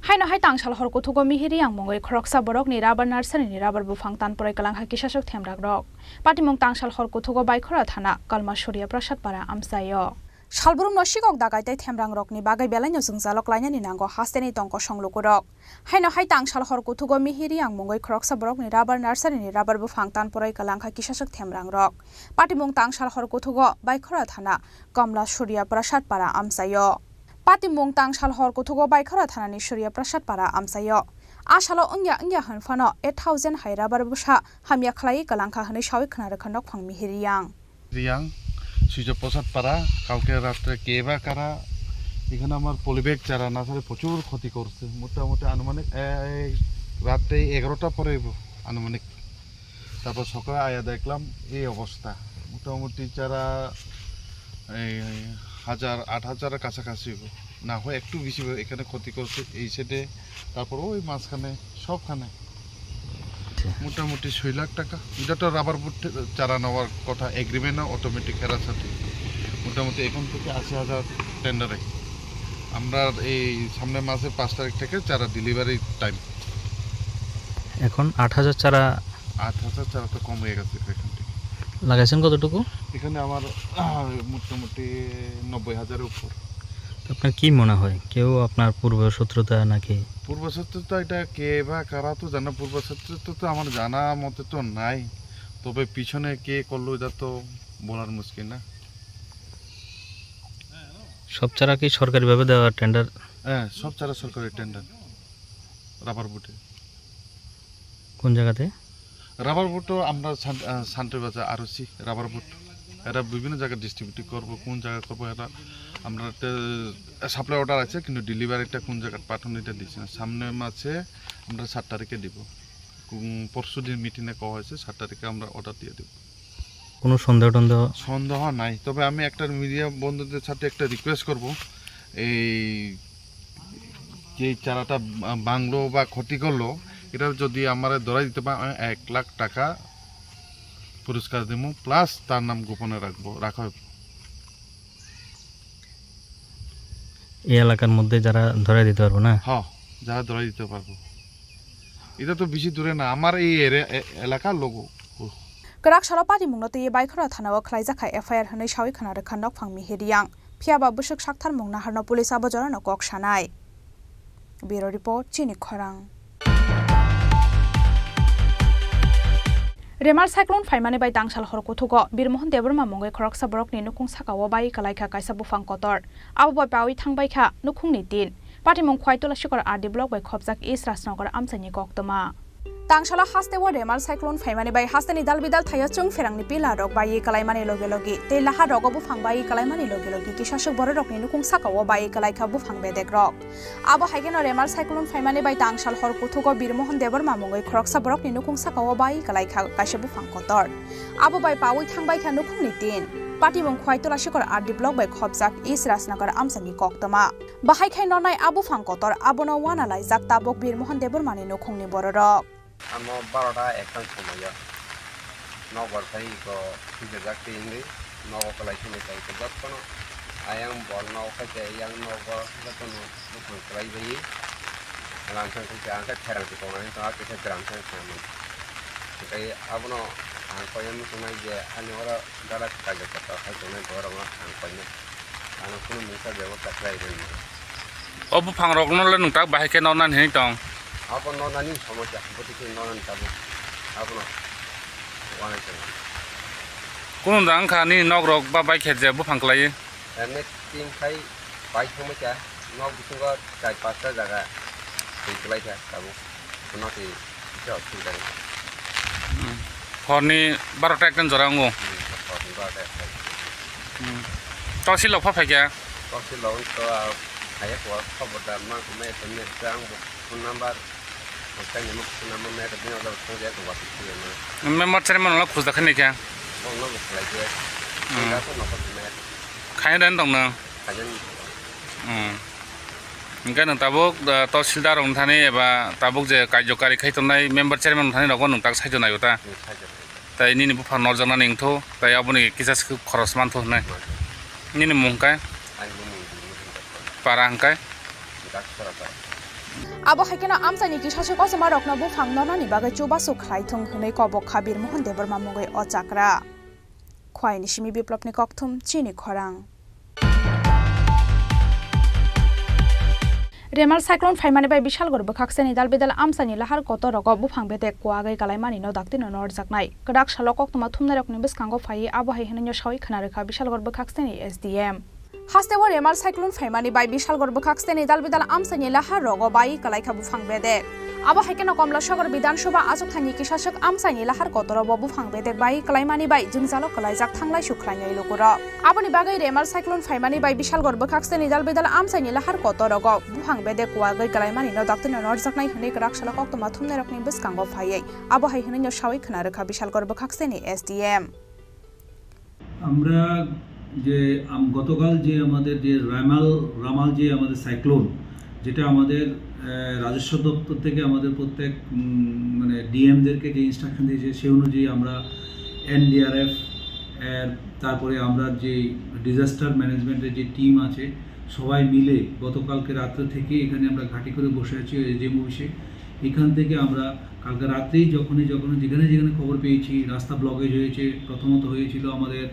Haino hai tangsal hor kuthugo mihiri yang mungwi khoroksa borokni rubber nursery ni rubber buphang tanprai kwlangkha kisaswk themrakrok. Patimung tangsal hor kuthugo Baikhora thana Kalma Surya Prasad para amchaio. Salbrum no sikok dagai tei themrang rokni bagwi belaino jwngjalo klainani nango hasteni tongkosong lukurok. Haino hai tangsal hor kuthugo mihiri yang mungwi khoroksa borokni rubber nursery ni rubber buphang tanprai kwlangkha kisaswk themrang rok. Patimung tangsal hor kuthugo Baikhora thana Kamla Surya Prasad para amchaio. Patimung tangsal hor kuthugo Baikhora thanani Surya Prasad para amchaio. A salo wngya wngya hwn phano eight thousand hai rubber bwsa hamya khlaiwi kwlangkha hwnwi sawi khna rwkha nokphang mihiri yang. Reang, সূর্যপ্রসাদ পাড়া, কালকে রাত্রে কে বা কারা এখানে আমার পলিব্যাগ চারা নার্সারি প্রচুর ক্ষতি করছে। মোটামুটি আনুমানিক এই রাত্রে এগারোটা পরে আনুমানিক। তারপর সকালে আয়া দেখলাম এই অবস্থা। মোটামুটি চারা এই হাজার, আট হাজারের কাছাকাছি হইব। না হয় একটু বেশি হইব। এখানে ক্ষতি করছে এই সাইডে, তারপর ওই মাঝখানে, সবখানে। আচ্ছা। মোটামুটি ছয় লাখ টাকা। এটা তো রাবার বুট চারা নেওয়ার কথা, এগ্রিমেন্ট না অটোমেটিক এরার সাথে। মোটামুটি এখন থেকে আশি হাজার টেন্ডারে। আমরা এই সামনের মাসের পাঁচ তারিখ থেকে চারা ডেলিভারি টাইম। এখন আট হাজার চারা। আট হাজার চারা তো কম হয়ে গেছে এখান থেকে। লাগাইছেন কতটুকু? এখানে আমার, আহ, মোটামুটি নব্বই হাজারের উপর। তো আপনার কি মনে হয়, কেউ আপনার পূর্ব শত্রুতা নাকি? পূর্ব শত্রুতা এটা কে বা কারা তো জানে, পূর্ব শত্রুতা তো আমার জানা মতে তো নাই, তবে পিছনে কে করলো এটা তো বলার মুশকিল না। সব চারা কি সরকারিভাবে দেওয়া টেন্ডার? হ্যাঁ, সব চারা সরকারি টেন্ডার, রাবার বুটে। কোন জায়গাতে? রাবার বুট তো আমরা সান-, আহ, সান্ট্রি বাজার আরওসি রাবার বুট, এরা বিভিন্ন জায়গায় ডিস্ট্রিবিউট করবো, কোন জায়গায় করবো এরা আমরা সাপ্লাই অর্ডার আছে, কিন্তু ডেলিভারিটা কোন জায়গায় পাঠানো এটা দিচ্ছি না। সামনের মাসে আমরা সাত তারিখে দিব। উম, পরশু দিন মিটিংয়ে কওয়া হয়েছে, সাত তারিখে আমরা অর্ডার দিয়ে দিব। কোনো সন্দেহ টন্দেহ? সন্দেহ নাই, তবে আমি একটা মিডিয়া বন্ধুদের সাথে একটা রিকোয়েস্ট করব, এই যে চারাটা বা-, ভাঙলো বা ক্ষতি করলো, এটা যদি আমারে ধরাই দিতে পারে, আমি এক লাখ টাকা পুরস্কার দেবো, প্লাস তার নাম গোপনে রাখবো, রাখা হবে। এই এলাকার মধ্যে যারা ধরাই দিতে পারবো না? হ্যাঁ, যারা ধরাই দিতে পারবো। এটা তো বেশি দূরে না, আমার এই এরিয়া, এ-, এলাকার লোক। Kwrak salo patimungno twiwi Baikhora thanao khwlaijak kha F I R hwnwi sawi khwna rwkha nokphang Mihir Riyang. Phiyaba bwswk saktharmung naharno police abo jorano kok sanai. Bureau Report, Chini Khorang. Remal cyclone phaimani bai tangsal hor kuthugo Birmohon Debbarma mungwi khoroksa borokni nukhung sakao bai kwlaikha kaisa buphang kotor. Abo bai pawi thangbaikha nukhungni tin. Patimung Khwai Tulasikhor R D block bai khopjak East Rajnagar amchaini koktwma. Tangsalo hasteo Remal cyclone phaimani bai hasteni dalbidal thaio chwng pherangni pillar rok bai kwlaimani loge logi tei lahar rogo buphang bai kwlaimani loge logi kisaswk bororokni nukhung sakao bai kwlaikha buphang bedek rok. Abo hai kheno Remal cyclone phaimani bai tangsal hor kuthugo Birmohon Debbarma mungwi khoroksa borokni nukhung sakao bai kwlaikha kaisa buphang kotor. Abo bai pawi thangbaikha nukhungni tin. Patimung Khwai Tulasikhor R D block bai khopjak East Rajnagar amchaini koktwma. Bahai khai nonai a buphang kotor abono uana laijak tabuk Birmohon Debbarmani nukhungni bororok. Amo barota ekta somoio nogo khai iko thwijajak tei wngwi nogo kwlai thangwi tongkha jotono ayang bol nogo khai tei yang nogo jotono buphang kwlai bai ramsang khai ang khe pherang se tongnani tongkha kisa ramsang se tongmani tei abono ang koiya muchungnai je ani oro gana kaijak kotor khai tongnai borokno ang koinai. Ano kunu mungsa bebostha khlai rwmani. O buphang rokno le nwng tak bahai khe nonani hinwi tong? Abo nonani somosya, bwtwi khe nonani tabuk. Abono wanai tongo. Kunu da wngkha nini nok rok ba bai khe je buphang kwlaiwi? Emne tin khai bai thangbai kha, nok bisingo char pasta jaga twi kwlai kha tabuk. Bono twi kisa osubida wngkha. Hmm. Horni barota ekta jora wngo. Hmm, horni barota ekta. Hmm. Tosil rok pha phaikha? Tosil rok to, ah, phaiya kho, khobor da ma, ma, ma, ang bo phone number, ang kainwi ma phone number ma, bini ojak thang ya, to wati thang ya ma. Member chairman wala khujda khaini kha? Phone number khlai khe. Hmm. Khaina dan tong nang? Khaina dan tong. Hmm. Hingke nwng tabuk, ah, tahsildar rok thani eba tabuk je karjokari khai tongnai member chairman thani rokbo nwng tak saijo naio ta? Nwng saijo naio. Tai nini buphang norjaknani wngthu, tai aboni kisa se khoros manthu hwnwi. Manthu. Nini mung hwnkhe? Ani mung Birmohon Debbarma. Para hwnkhe? Daksara para. Abo hai kheno amchaini kisa se kochoma rokno buphang nornani bagwi chubachu khlai thung hwnwi kobok kha Birmohon Debbarma mungwi o chakra. Khwaini simi Biplopni kokthum, Chini Khorang. Remal cyclone phaimani bai Bishalgarh bwkhakseni dalbidal amchaini lahar kotor rogo buphang bedek kuagwi kalaimani no daktino norjaknai. Kwrak salo koktwma thumnairokni bwskango phaiwi abo hai hwnwi no sawi khwna rwkha Bishalgarh bwkhakseni S D M. Hasteo Remal cyclone phaimani bai Bishalgarh bwkhakseni dalbidal amchaini lahar rogo bai kwlaikha buphang bedek. Abo hai kheno Komlasagor Bidhan Sabha achukthani kisaswk amchaini lahar kotoro bo buphang bedek bai kwlaimani bai jwngjalo kwlaijak thanglai sukhlainai lukurok. Aboni bagwi Remal cyclone phaimani bai Bishalgarh bwkhakseni dalbidal amchaini lahar kotorogo buphang bedek kuagwi kwlaimani no daktino norjaknai hwnwi kwrak salo koktwma thumnairokni bwskango phaiwi abo hai hwnwi no sawi khwna rwkha Bishalgarh bwkhakseni S D M. আমরা যে আম-, গতকাল যে আমাদের যে রামাল, রামাল যে আমাদের সাইক্লোন, যেটা আমাদের, আহ, রাজস্ব দপ্তর থেকে আমাদের প্রত্যেক, উম, মানে ডিএমদেরকে যে ইনস্ট্রাকশন দিয়েছে, সেই অনুযায়ী আমরা এনডিআরএফ, আহ, তারপরে আমরা যে ডিজাস্টার ম্যানেজমেন্টের যে টিম আছে, সবাই মিলে গতকালকে রাত্রে থেকে এখানে আমরা ঘাঁটি করে বসে আছি ওই এজিএম অফিসে। এখান থেকে আমরা কালকে রাত্রেই যখনই, যখনই যেখানে যেখানে খবর পেয়েছি, রাস্তা ব্লকেজ হয়েছে, প্রথমত হয়েছিল আমাদের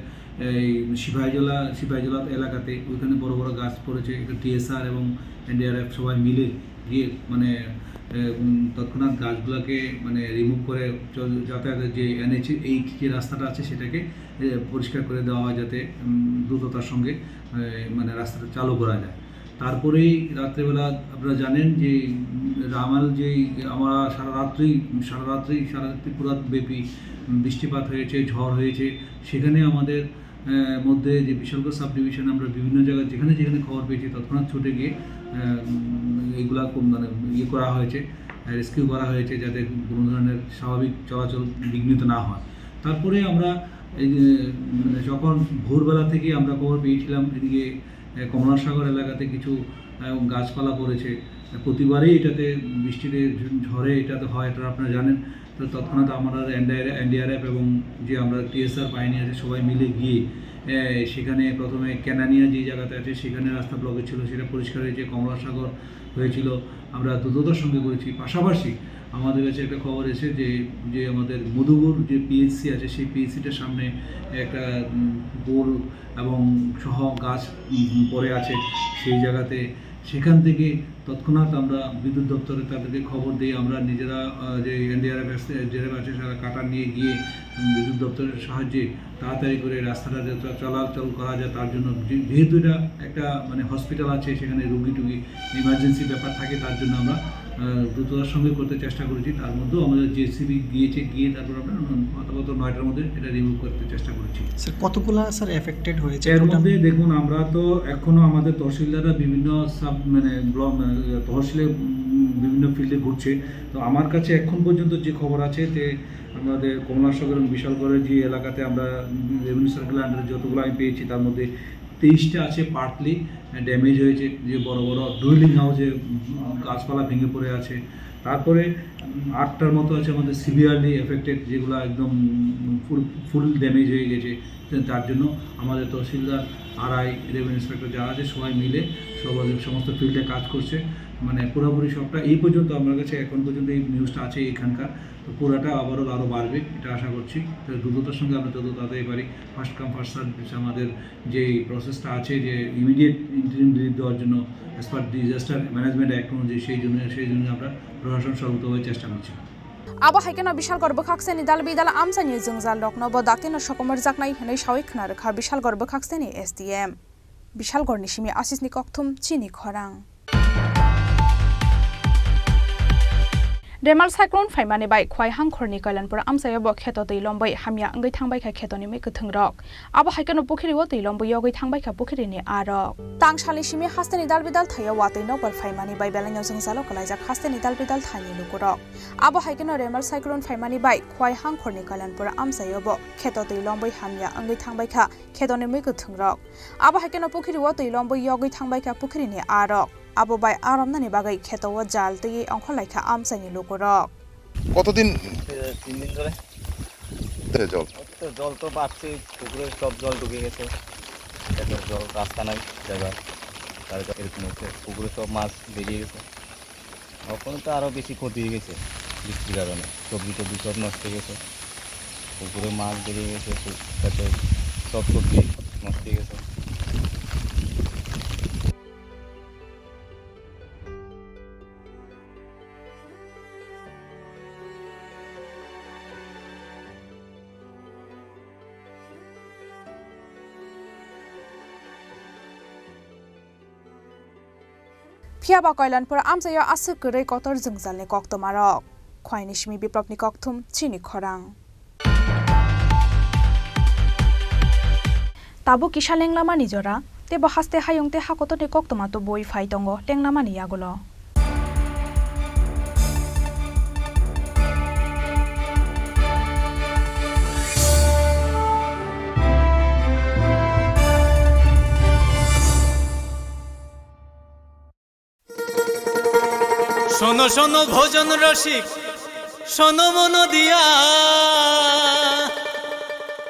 এই সিপাহীজলা, সিপাহীজলা এলাকাতে, ওইখানে বড় বড় গাছ পড়েছে। এখানে টিএসআর এবং এনডিআরএফ সবাই মিলে গিয়ে মানে, এ, উম, তৎক্ষণাৎ গাছগুলোকে মানে রিমুভ করে চল-, যাতায়াতের যে এনএইচ এইট যে রাস্তাটা আছে সেটাকে, এ, পরিষ্কার করে দেওয়া হয় যাতে, উম, দ্রুততার সঙ্গে, এ, মানে রাস্তাটা চালু করা যায়। তারপরেই রাত্রেবেলা আপনারা জানেন যে, উম, রামাল যেই আমরা সারা রাত্রেই, সারা রাত্রেই, সারা ত্রিপুরা ব্যাপী, উম, বৃষ্টিপাত হয়েছে, ঝড় হয়েছে। সেখানে আমাদের, আহ, মধ্যে যে বিশালগড় সাব ডিভিশনে আমরা বিভিন্ন জায়গায় যেখানে যেখানে খবর পেয়েছি তৎক্ষণাৎ ছুটে গিয়ে, আহ, উম, এইগুলা কো-, মানে ইয়ে করা হয়েছে, আহ, রেস্কিউ করা হয়েছে যাতে কোনো ধরনের স্বাভাবিক চলাচল বিঘ্নিত না হয়। তারপরে আমরা এই যে, মানে যখন ভোরবেলা থেকে আমরা খবর পেয়েছিলাম এদিকে এ, কমলাসাগর এলাকাতে কিছু, আহ, গাছপালা পড়েছে। প্রতিবারই এটাতে বৃষ্টিতে ঝ-, ঝড়ে এটাতে হয়, এটা আপনারা জানেন। তো তৎক্ষণাৎ আমরা এনডিআর, এনডিআরএফ এবং যে আমরা টিএসআর বাহিনী আছে সবাই মিলে গিয়ে, এ, সেখানে প্রথমে কেনানিয়া যে জায়গাতে আছে সেখানে রাস্তা ব্লকেজ ছিল, সেটা পরিষ্কার হয়েছে। কমলাসাগর হয়েছিল, আমরা দ্রুততার সঙ্গে করেছি। পাশাপাশি আমাদের কাছে একটা খবর এসে যে, যে আমাদের মধুপুর যে পিএইচসি আছে, সেই পিএইচসিটার সামনে একটা, উম, পোল এবং সহ গাছ, উম, পড়ে আছে, সেই জায়গাতে, সেখান থেকে তৎক্ষণাৎ আমরা বিদ্যুৎ দপ্তরে তাদেরকে খবর দিয়ে আমরা নিজেরা, আহ, যে এনডিআরএফ আছে, এনডিআরএফ আছে, তারা কাটার নিয়ে গিয়ে, উম, বিদ্যুৎ দপ্তরের সাহায্যে তাড়াতাড়ি করে রাস্তাটা যাতে চলাচল করা যায়, তার জন্য যে-, যেহেতু এটা একটা মানে হসপিটাল আছে, সেখানে রুগী টুগী ইমার্জেন্সি ব্যাপার থাকে, তার জন্য আমরা, আহ, দ্রুততার সঙ্গে করতে চেষ্টা করেছি। তার মধ্যেও আমাদের জেসিবি গিয়েছে, গিয়ে তারপর আমরা নয়টার মধ্যে এটা রিমুভ করতে চেষ্টা করেছি। স্যার, কতগুলা, স্যার, এফেক্টেড হয়েছে এর টোটাল? মধ্যে দেখুন, আমরা তো এখনো আমাদের তহসিলদাররা বিভিন্ন সাব, মানে, ব্লক, আহ, তহসিলে, উম, বিভিন্ন ফিল্ডে ঘুরছে। তো আমার কাছে এখন পর্যন্ত যে খবর আছে যে আমাদের কমলাসাগর এবং বিশালগড়ের যে এলাকাতে আমরা, উম, রেভিনিউ সার্কেল আন্ডারে যতগুলো আমি পেয়েছি, তার মধ্যে তেইশটা আছে পার্টলি ড্যামেজ হয়েছে, যে বড় বড় ডুয়েলিং হাউসে, উম, গাছপালা ভেঙে পড়ে আছে। তারপরে, উম, আটটার মতো আছে আমাদের সিভিয়ারলি এফেক্টেড, যেগুলো একদম, উম, ফুল, ফুল ড্যামেজ হয়ে গেছে। তো তার জন্য আমাদের তহসিলদার, আরআই, রেভিনিউ ইন্সপেক্টর যারা আছে, সবাই মিলে সবাই সমস্ত ফিল্ডে কাজ করছে। মানে, পুরোপুরি সবটা এই পর্যন্ত আমার কাছে এখন পর্যন্ত এই নিউজটা আছে এখানকার। তো পুরাটা ওভারঅল আরও বাড়বে, এটা আশা করছি। তো দ্রুততার সঙ্গে আমরা যত তাড়াতাড়ি পারি, ফার্স্ট কাম ফার্স্ট সার্ভ আমাদের যে প্রসেসটা আছে, যে ইমিডিয়েট ইন্টারিম রিলিফ দেওয়ার জন্য, as per disaster management act অনুযায়ী, সেই জন্য, সেই জন্য আমরা প্রশাসন সর্বতোভাবে চেষ্টা করছি। Abo hai kheno Bishalgarh bwkhakseni dal bidal amchaini jwngjal rokno bo daktino sokomorjaknai hwnwi sawi khna rwkha Bishalgarh bwkhakseni S D M. Bishalgarhni simi Asisni kokthum chini khorang. Remal cyclone phaimani bai Khwai Hangkhorni Kailanpur amchaio bo kheto twi lombwi hamya wngwi thangbai kha khetoni mwi kwthwng rok. Abo hai kheno pukhiri o twi lombwi yogwi thangbai kha pukhiri ni arok. Tangsalni simi hasteni dal bidal thaio watwi nokbar phaimani bai belai no jwngjalo kwlaijak hasteni dal bidal thaini lukurok. Abo hai kheno Remal cyclone phaimani bai Khwai Hangkhorni Kailanpur amchaio bo kheto twi lombwi hamya wngwi thangbai kha khetoni mwi kwthwng rok. Abo hai kheno pukhiri o twi lombwi yogwi thangbai kha pukhiri ni arok. Abo bai aromnani bagwi kheto o jal twiwi ongkhorlai kha amchaini lukurok. কতদিন? এ, তিন দিন ধরে। এ, জল। তো জল তো বাড়ছে, পুকুরে সব জল ঢুকে গেছে। এখন জল, রাস্তা নাই যাবার, তার কারণে এরকম হচ্ছে। পুকুরে সব মাছ বেরিয়ে গেছে। ওখানে তো আরো বেশি ক্ষতি হয়ে গেছে বৃষ্টির কারণে, সবজি টবজি সব নষ্ট হয়ে গেছে, পুকুরে মাছ বেরিয়ে গেছে, সব, তাতে সব সবজি নষ্ট হয়ে গেছে। Phiya ba Kailanpur amchaio aswk kwrwi kotor jwngjalni koktwmarok. Khwaini simi Biplopni kokthum chini khorang. Tabuk kisa lenglamani jora, tei bo haste hayung tei hakotorni koktwma tubui phai tongo lenglamani yagulo. শোনো শোনো ভোজন রসিক, শোনো মন দিয়া,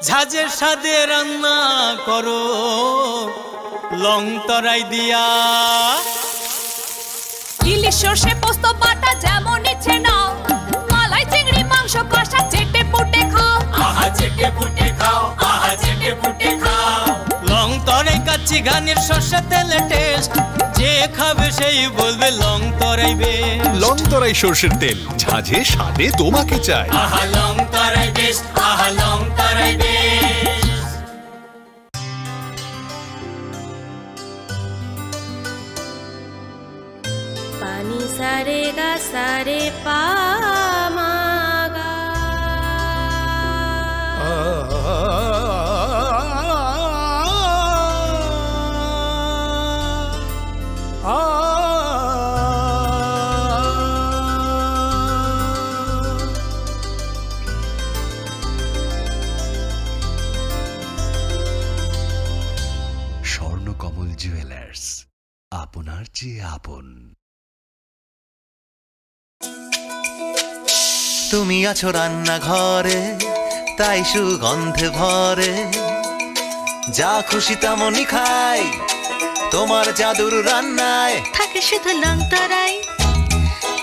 ঝাঁঝের স্বাদে রান্না করো লং তরাই দিয়া। ইলিশ সর্ষে পোস্ত বাটা যেমন ইচ্ছে নাও, মালাই চিংড়ি মাংস কষা চেটে পুটে খাও। আহা চেটে পুটে খাও, আহা চেটে পুটে খাও। লং তরাই কাচ্চি ঘানির সর্ষে তেলে টেস্ট, যে খাবে সেই বলবে লং তরাই বেস্ট। লং তরাই সর্ষের তেল, ঝাঁঝে স্বাদে তোমাকে চাই। আহা লং তরাই বেস্ট, আহা Long Tarai best. Pani sa re ga sa re pa ma ga. Swarnakamal jewellers, আপনার চেয়ে আপন। তুমি আছো রান্নাঘরে, তাই সুগন্ধে ভরে, যা খুশি তেমনই খাই। তোমার জাদুর রান্নায় থাকে শুধু লং তরাই,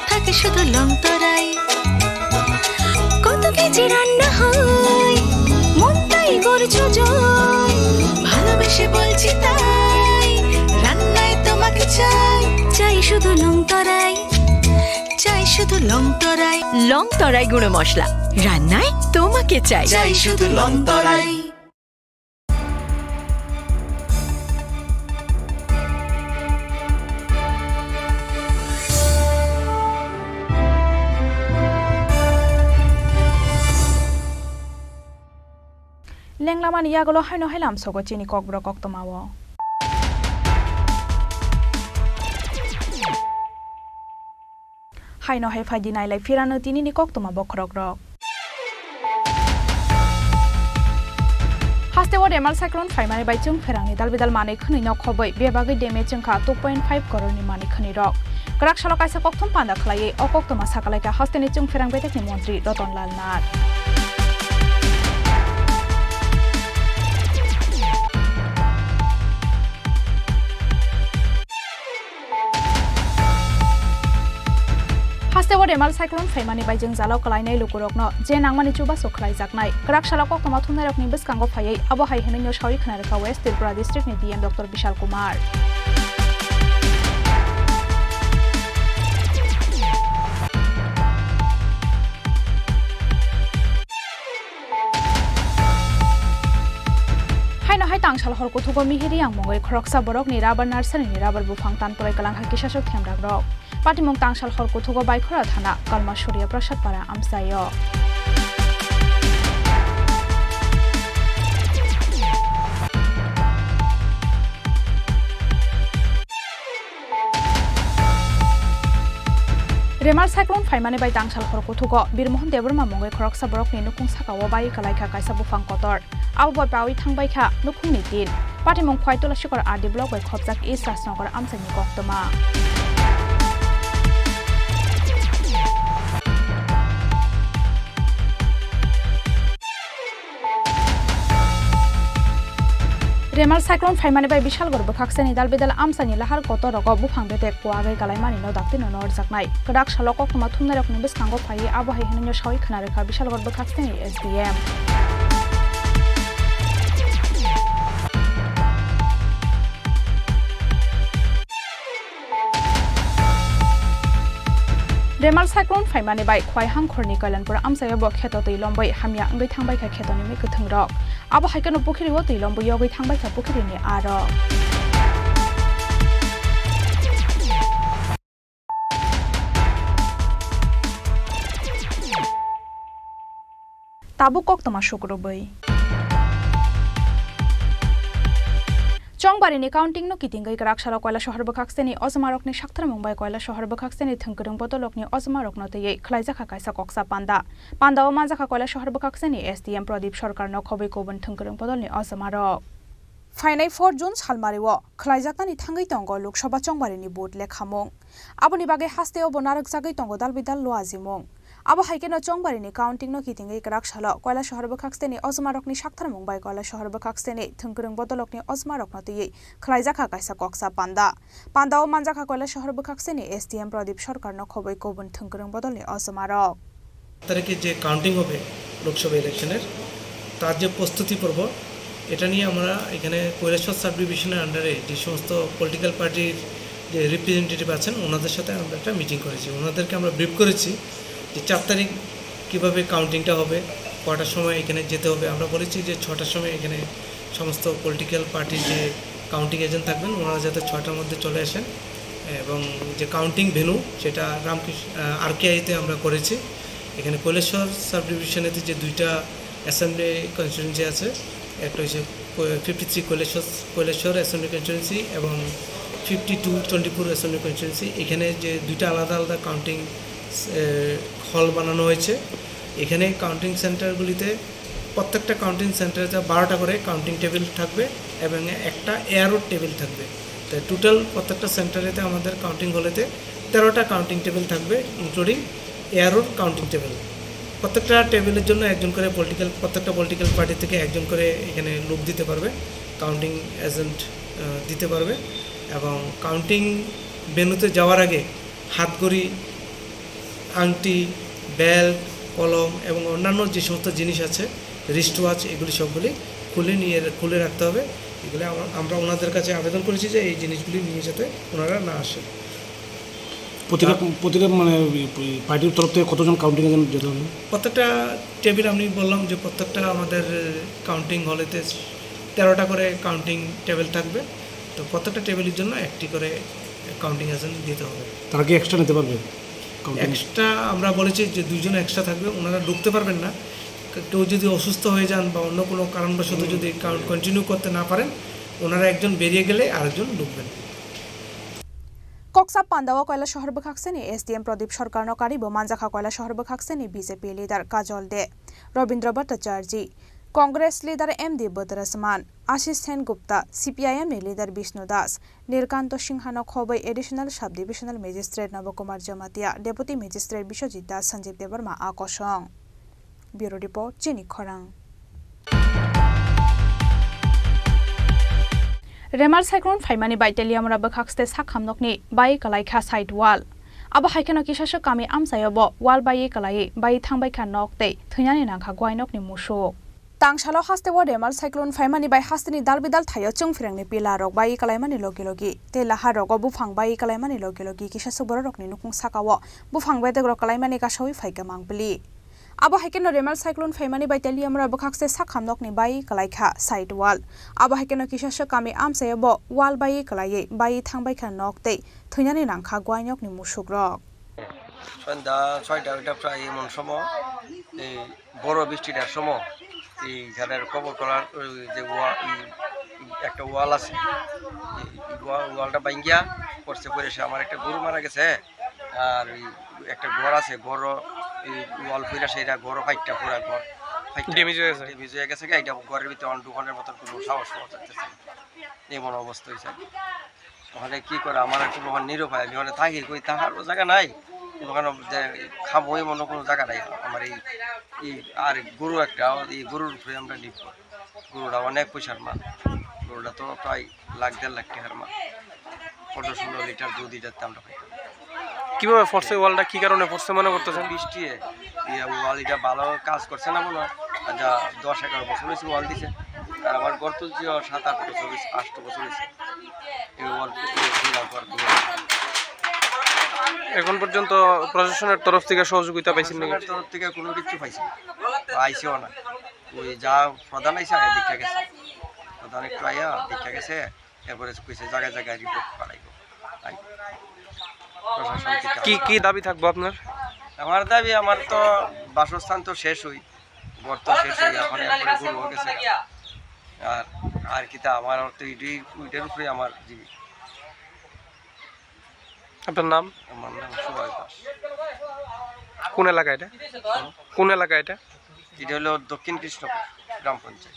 থাকে শুধু লং তরাই। কত কেজি রান্না হয়, মনটাই করছো জয়। ভালোবেসে বলছি তাই, রান্নায় তোমাকে চাই, চাই শুধু লং তরাই, চাই শুধু লং তরাই। লং তরাই গুঁড়ো মশলা, রান্নায় তোমাকে চাই। চাই শুধু লং তরাই। Lenglamani yagulo haino hai lamsogo chini kokborok koktwmao. Haino hai phaidi nailai phirano tinini koktwma bokhorokrok. Hasteo Remal cyclone phaimani bai chwng pherangni dalbidal manwi khwnwi nok khobwi bebagwi damage wngkha two point five kororni manwi khwnwirok. Kwrak salo kaisa kokthum panda khlaiwi o koktwma sakalaikha hasteni chwng pherang bedekni montri Roton Lal Nath. Hasteo Remal cyclone phaimani bai jwngjalo kwlainai lukurokno je nangmani chubachu khlaijaknai. Kwrak salo koktwma thumnairokni bwskango phaiwi abo hai hwnwino sawi khna rwkha West Tripura districtni D M Doctor Bishal Kumar. Haino hai tangsal hor kuthugo mihiri yang mungwi khoroksa borokni rubber nursery-ni rubber buphang tan pwlai kwlangkha kisaswk themrakrok. Patimung tangsal hor kuthugo Baikhora thana Kalma Surya Prasad Para amchaio. Remal cyclone phaimani bai tangsal hor kuthugo Birmohon Debbarma mungwi khoroksa borokni nukhung sakao bai kwlaikha kaisa buphang kotor. Abo bai pawi thangbaikha nukhungni tin. Patimung Khwai Tulasikhor R D block bai khopjak East Rajnagar amchaini koktwma. Remal cyclone phaimani bai Bishalgarh bwkhaksani dalbidal amchaini lahar kotor rogo buphang bedek kuagwi kalaimani no daktino norjaknai. Kwrak salo koktwma thumnairokni bwskango phaiwi abo hai hwnwino sawi khna rwkha Bishalgarh bwkhaksani S D M. Remal cyclone phaimani bai Khwai Hangkhorni Kailanpur amchaio bo kheto twi lombwi hamya wngwi thangbaikha khetoni mwi kwthwngrok. Abo hai kheno pukhiri-o twi lombwi yogwi thangbaikha pukhirini aro. Tabuk koktwma sukrubwi. Chongbarini counting no kitingwi kwrak salo Koilasahar bwkhakseni ojmarokni saktharmung bai Koilasahar bwkhakseni thwngkwrwng bodolokni ojmarokno twiwi khwlaijakha kaisa koksa panda. Pandao manjakha Koilasahar bwkhakseni S D M Pradip Sarkarno khobwi kubun thwngkwrwng bodolni ojmarok. Phainai four June salmario khwlaijaknani thangwi tongo Lok Sabha chongbarini vote lekhamung. Aboni bagwi hasteo bo narwkjagwi tongo dalbidal luajimung. Abo hai kheno chongbarini counting no kitingwi kwrak salo Koilasahar bwkhakseni ojmarokni saktharmung bai Koilasahar bwkhakseni thwngkwrwng bodolokni ojmarokno twiwi khwlaijakha kaisa koksa panda. Pandao manjakha Koilasahar bwkhakseni S D M Pradip Sarkarno khobwi kubun thwngkwrwng bodolni ojmarok. তারিখে যে কাউন্টিং হবে লোকসভা ইলেকশনের, তার যে প্রস্তুতি পর্ব, এটা নিয়ে আমরা এখানে কৈলাসহর সাব ডিভিশনের আন্ডারে যে সমস্ত পলিটিক্যাল পার্টির যে রিপ্রেজেন্টেটিভ আছেন, ওনাদের সাথে আমরা একটা মিটিং করেছি। ওনাদেরকে আমরা ব্রিফ করেছি যে চার তারিখ কীভাবে কাউন্টিংটা হবে, কটার সময় এখানে যেতে হবে। আমরা বলেছি যে ছটার সময় এখানে সমস্ত পলিটিক্যাল পার্টির যে কাউন্টিং এজেন্ট থাকবেন, ওনারা যাতে ছটার মধ্যে চলে আসেন এবং যে কাউন্টিং ভেন্যু, সেটা রামকৃষ্ণ, আহ, আরকেআইতে আমরা করেছি। এখানে কৈলাসহর সাব ডিভিশনেতে যে দুইটা অ্যাসেম্বলি কনস্টিটিউয়েন্সি আছে, একটা হচ্ছে fifty three Kailashahar, Kailashahar assembly constituency এবং fifty two Chandipur assembly constituency. এখানে যে দুইটা আলাদা আলাদা কাউন্টিং, আহ, হল বানানো হয়েছে, এখানে কাউন্টিং সেন্টারগুলিতে প্রত্যেকটা কাউন্টিং সেন্টারেতে বারোটা করে কাউন্টিং টেবিল থাকবে এবং একটা এয়ারউড টেবিল থাকবে। তো টোটাল প্রত্যেকটা সেন্টারেতে আমাদের কাউন্টিং হলেতে তেরোটা কাউন্টিং টেবিল থাকবে, ইনক্লুডিং এয়ারউড কাউন্টিং টেবিল। প্রত্যেকটা টেবিলের জন্য একজন করে পলিটিক্যাল, প্রত্যেকটা পলিটিক্যাল পার্টি থেকে একজন করে এখানে লোক দিতে পারবে, কাউন্টিং এজেন্ট, আহ, দিতে পারবে। এবং কাউন্টিং ভেন্যুতে যাওয়ার আগে হাতঘড়ি, আংটি, বেল্ট, কলম এবং অন্যান্য যে সমস্ত জিনিস আছে, রিস্ট ওয়াচ, এগুলি সবগুলি খুলে নিয়ে, খুলে রাখতে হবে। এগুলি আমা-, আমরা ওনাদের কাছে আবেদন করেছি যে এই জিনিসগুলি নিয়ে যাতে ওনারা না আসেন। প্রতিটা, আর প্রতিটা মানে ওই, ওই পার্টির তরফ থেকে কতজন কাউন্টিং এজেন্ট যেতে হবে? প্রত্যেকটা টেবিল, আমি বললাম যে প্রত্যেকটা আমাদের কাউন্টিং হলেতে তেরোটা করে কাউন্টিং টেবিল থাকবে, তো প্রত্যেকটা টেবিলের জন্য একটি করে কাউন্টিং এজেন্ট দিতে হবে। তারা কি এক্সট্রা নিতে পারবে কাউন্টিং? এক্সট্রা আমরা বলেছি যে দুইজন এক্সট্রা থাকবে, ওনারা ঢুকতে পারবেন না। কেউ যদি অসুস্থ হয়ে যান বা অন্য কোনো কারণবশত যদি কাউন্ট কন্টিনিউ করতে না পারেন, ওনারা একজন বেরিয়ে গেলে আরেকজন ঢুকবেন। Koksa Pandao Koilashahar bwkhaksani S D M Pradip Sarkarno karibo manjakha Koilashahar bwkhaksani B J P leader Kajol De, Robindra Bhattacharjee, Congress leader M D Batrasman, Ashish Sen Gupta, C P I M ni leader Bishnu Das, Nirkanto Singhano khobwi Additional Sub Divisional Magistrate Nobo Kumar Jamatia, Deputy Magistrate Biswajit Das, Sanjeev Debbarma a kosong. Bureau Report, Chini Khorang. Remal cyclone phaimani bai Teliamura bwkhakste sakham nokni bai kwlaikha side wall. Abo hai kheno kisasa kami amchaio bo wall bai kwlaiwi bai thangbaikha nok tei thwinani nangkha guai nokni musuk. Tangsalo hasteo Remal cyclone phaimani bai hasteni dalbidal thaio chwngphrengni pila rok bai kwlaimani logi logi tei lahar rogo buphang bai kwlaimani logi logi kisasa bororokni nukung sakao buphang bedegrok kwlaimani kasawi phaikha mangpili. Abo hai kheno Remal cyclone phaimani bai Teliamura bwkhakse sakham nokni bai kwlaikha side wall. Abo hai kheno kisasa kami amchaio bo wall bai kwlaiwi bai thangbaikha nok tei thwinani nangkha guai nokni musukrok. Sonda soita oita prai emon somo, ei boro bisti der somo, ei jader kobor kolar, oi je wa-, ei, ei ekta wall ase, ei, ei wa-, wallta bangya, porse pore se amar ekta goru mara gese, ar ei ekta ghor ase, ghoro ei wall pore se, eta ghoro phatta pura ghor phatta damage oye gese, damage oye gese, eta ghoror bhitor dukanor moton kono sahos pawa jai na, emon obostha oye. Okhane ki kora, amar ekta okhane nirupai, ami okhane thaki koi, thakarbo jaga nai, okhane je khamwi mano kono jaga nai, amar ei, ei ar goru ekta, ei gorur upore amra nirbhor, goruta onek poisar mal, goruta to prai lakh der lakh tekar mal, pondro solo litar dudh eta amra paitaম. কিভাবে পড়ছে ওয়ালটা, কি কারণে পড়ছে মনে করতেছেন? বৃষ্টি, এই ওয়াল এটা ভালো কাজ করছে না মনে হয়, যা দশ এগারো বছর হয়েছে ওয়াল দিছে, আর আমার ঘর তুলছি সাত আট বছর হয়েছে, আট বছর হয়েছে। এই ওয়াল, এই ওয়াল করার কোনো এখন পর্যন্ত প্রশাসনের তরফ থেকে সহযোগিতা পাইছেন নাকি? প্রশাসনের তরফ থেকে কোনো কিছু পাইছি না, আইছেও না। ওই যা প্রধান আইছে, আগে দেখে গেছে, প্রধান একটু আইয়া দেখে গেছে, এরপরে কইছে জায়গায় জায়গায় রিপোর্ট পাঠাইবো। তাই প্রশাসন থেকে কি, কি দাবি থাকবো আপনার? আমার দাবি, আমার তো বাসস্থান তো শেষ হই, ঘর তো শেষ হই, এখন এরপরে গরু হয়ে গেছে। আর, আর কি তা, আমার তো এটাই, ওইটার উপরে আমার জীবিকা। আপনার নাম? আমার নাম সুভাষ দাস। কোন এলাকা এটা? কোন এলাকা এটা? এটা হলো দক্ষিণ কৃষ্ণপুর গ্রাম পঞ্চায়েত।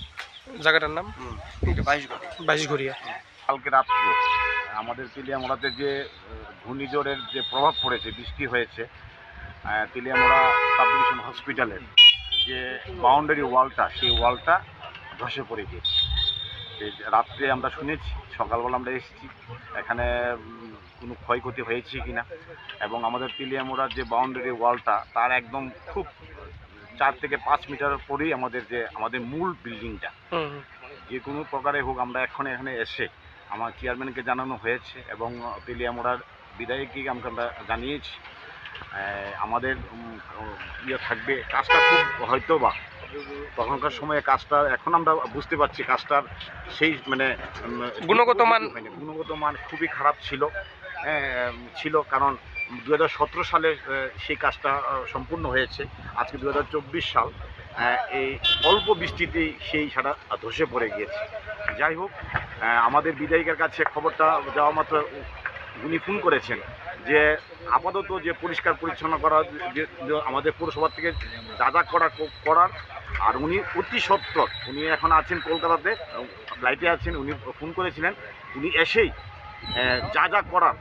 জায়গাটার নাম? হুম, এটা বাইশ ঘড়ি। বাইশ ঘড়িয়া। কালকে রাত্রে আমাদের তেলিয়ামুড়াতে যে, আহ, ঘূর্ণিঝড়ের যে প্রভাব পড়েছে, বৃষ্টি হয়েছে, আহ, তেলিয়ামুড়া সাব ডিভিশন হসপিটালের যে বাউন্ডারি ওয়ালটা, সেই ওয়ালটা ধসে পড়ে গিয়েছে। এই রাত্রে আমরা শুনেছি, সকালবেলা আমরা এসেছি এখানে, উম, কোনো ক্ষয়ক্ষতি হয়েছে কিনা, এবং আমাদের তেলিয়ামুড়ার যে বাউন্ডারি ওয়ালটা, তার একদম খুব চার থেকে পাঁচ মিটার পরেই আমাদের যে, আমাদের মূল বিল্ডিংটা। হুম, হুম। যে কোনো প্রকারে হোক, আমরা এখন এখানে এসে আমার চেয়ারম্যানকে জানানো হয়েছে এবং তেলিয়ামুড়ার বিধায়ককে আমরা, আমরা জানিয়েছি। আহ, আমাদের, উম, ইয়ে থাকবে, কাজটা খুব হয়তো বা তখনকার সময়ে কাজটা, এখন আমরা বুঝতে পারছি কাজটার সেই মানে, উম, গুণগত মান হয়নি, গুণগত মান খুবই খারাপ ছিল। হ্যাঁ, ছিল, কারণ দুই হাজার সতেরো সালে, আহ, সেই কাজটা, আহ, সম্পূর্ণ হয়েছে। আজকে দুই হাজার চব্বিশ সাল, আহ, এই অল্প বৃষ্টিতেই সেই সারা ধসে পড়ে গিয়েছে। যাই হোক, আহ, আমাদের বিধায়িকার কাছে খবরটা যাওয়া মাত্র উনি ফোন করেছেন যে আপাতত যে পরিষ্কার পরিচ্ছন্ন করা, যে, যে আমাদের পৌরসভা থেকে যা যা করা, ক-, করার, আর উনি অতি সত্বর, উনি এখন আছেন কলকাতাতে, ফ্লাইটে আছেন, উনি ফোন করেছিলেন, উনি এসেই, আহ, যা যা করার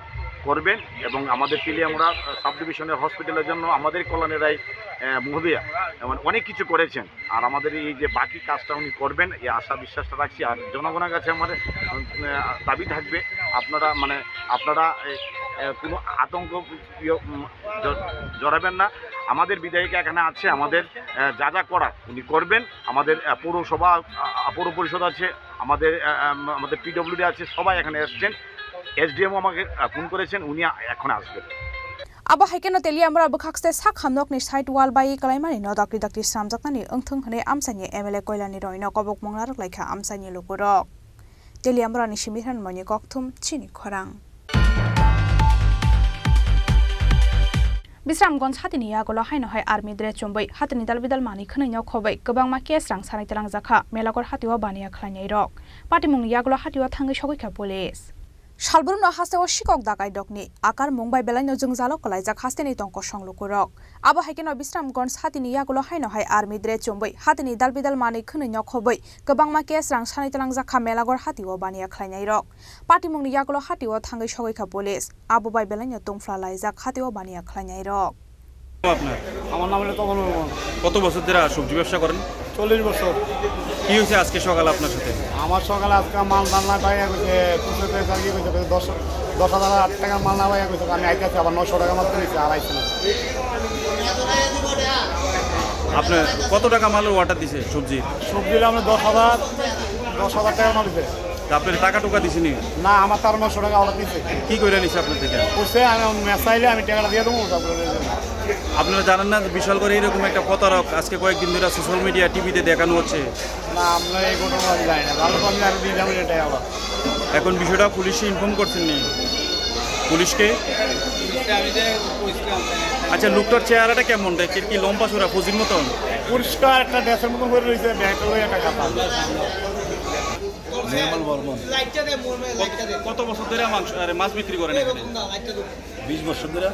করবেন এবং আমাদের তেলিয়ামুড়া, আহ, সাব ডিভিশনের হসপিটালের জন্য আমাদের কল্যাণী রায়, আহ, মহোদয়া, মানে, অনেক কিছু করেছেন। আর আমাদের এই যে বাকি কাজটা উনি করবেন, এই আশা বিশ্বাসটা রাখছি। আর জনগণের কাছে আমাদের, আহ, দাবি থাকবে, আপনারা, মানে, আপনারা, এ, এ, কোনো আতঙ্ক, ইয়ে, উম, জ-, জড়াবেন না। আমাদের বিধায়িকা এখানে আছে, আমাদের, আহ, যা যা করার উনি করবেন। আমাদের, আহ, পৌরসভা, আহ, পৌর পরিষদ আছে, আমাদের, আহ, আম-, আমাদের পিডব্লিউডি আছে, সবাই এখানে এসছেন। এসডিএমও আমাকে, আহ, ফোন করেছেন, উনি আ-, এখন আসবেন। Abo hai kheno Teliamura bwkhakste sak hamnokni side wall bai kwlaimani no dakti dakti sramjaknani wngthung hwnwi amchaini M L A Koilani Roy no kobokmung narwk laikha amchaini lukurok. Teliamurani simi hwnmani kokthum chini khorang. Bisramganj hatini yagulo haino hai army dress chumui hatini dalbidal manwi khwnwi no khobwi kwbangma cash rang sanwi twlangjakha Melagor hatio baniya khlainairok. Patimungni yagulo hatio thangwi sogwikha police. Salbrumno hasteo sikok dakai dokni akar mung bai belaino jwngjalo kwlaijak hasteni tong kosong lukurok. Abo hai kheno Bisramganj hatini yagulo haino hai army dress chumui hatini dalbidal manwi khwnwi no khobwi kwbangma cash rang sanwi twlangjakha Melagor hatio baniya khlainairok. Patimungni yagulo hatio thangwi sogwikha police. Abo bai belaino tungphla laijak hatio baniya khlainairok. আপনার? আমার নাম হলো তপন বর্মন। কত বছর ধরে সবজি ব্যবসা করেন? চল্লিশ বছর। কি হয়েছে আজকে সকালে আপনার সাথে? আমার সকালে আজকে মাল টাল না পাইয়া গেছে, কিছু পয়সা কি কইছে, কইছে দশ, দশ হাজার আট টাকা মাল না পাইয়া গেছে, আমি আইতেছি আবার নশো টাকা মাত্র নিচ্ছে, আর আইছে না। আপনার কত টাকা মালের অর্ডার দিছে সবজি? সবজি হলো আমরা দশ হাজার, দশ হাজার টাকা মাল দিছে। তা আপনার টাকা টুকা দিছেনি? না, আমার তার নশো টাকা অর্ডার দিছে। কি করে নিছে আপনার থেকে? কইছে, "আমি মেসাইলে আমি টাকাটা দিয়ে দেবো।" আপনারা জানেন না যে বিশাল করে এরকম একটা প্রতারক আজকে কয়েকদিন ধরে সোশ্যাল মিডিয়া, টিভিতে দেখানো হচ্ছে? না, আমরা এই ঘটনা আমি জানি না। জানলে তো আমি আরো দিয়ে যাবো এটাই আবার। এখন বিষয়টা পুলিশে ইনফর্ম করছেন নি? পুলিশকে? আচ্ছা, লোকটার চেহারাটা কেমন দেখতে? কি লম্বা চড়া ফৌজির মতন? পরিষ্কার একটা ড্রেসের মতন করে রয়েছে, ব্যাগটা লইয়া একটা কাপড়। নির্মল বর্মন। কত, কত বছর ধরে মাংস, আরে, মাছ বিক্রি করেন এখানে? বিশ বছর ধরে।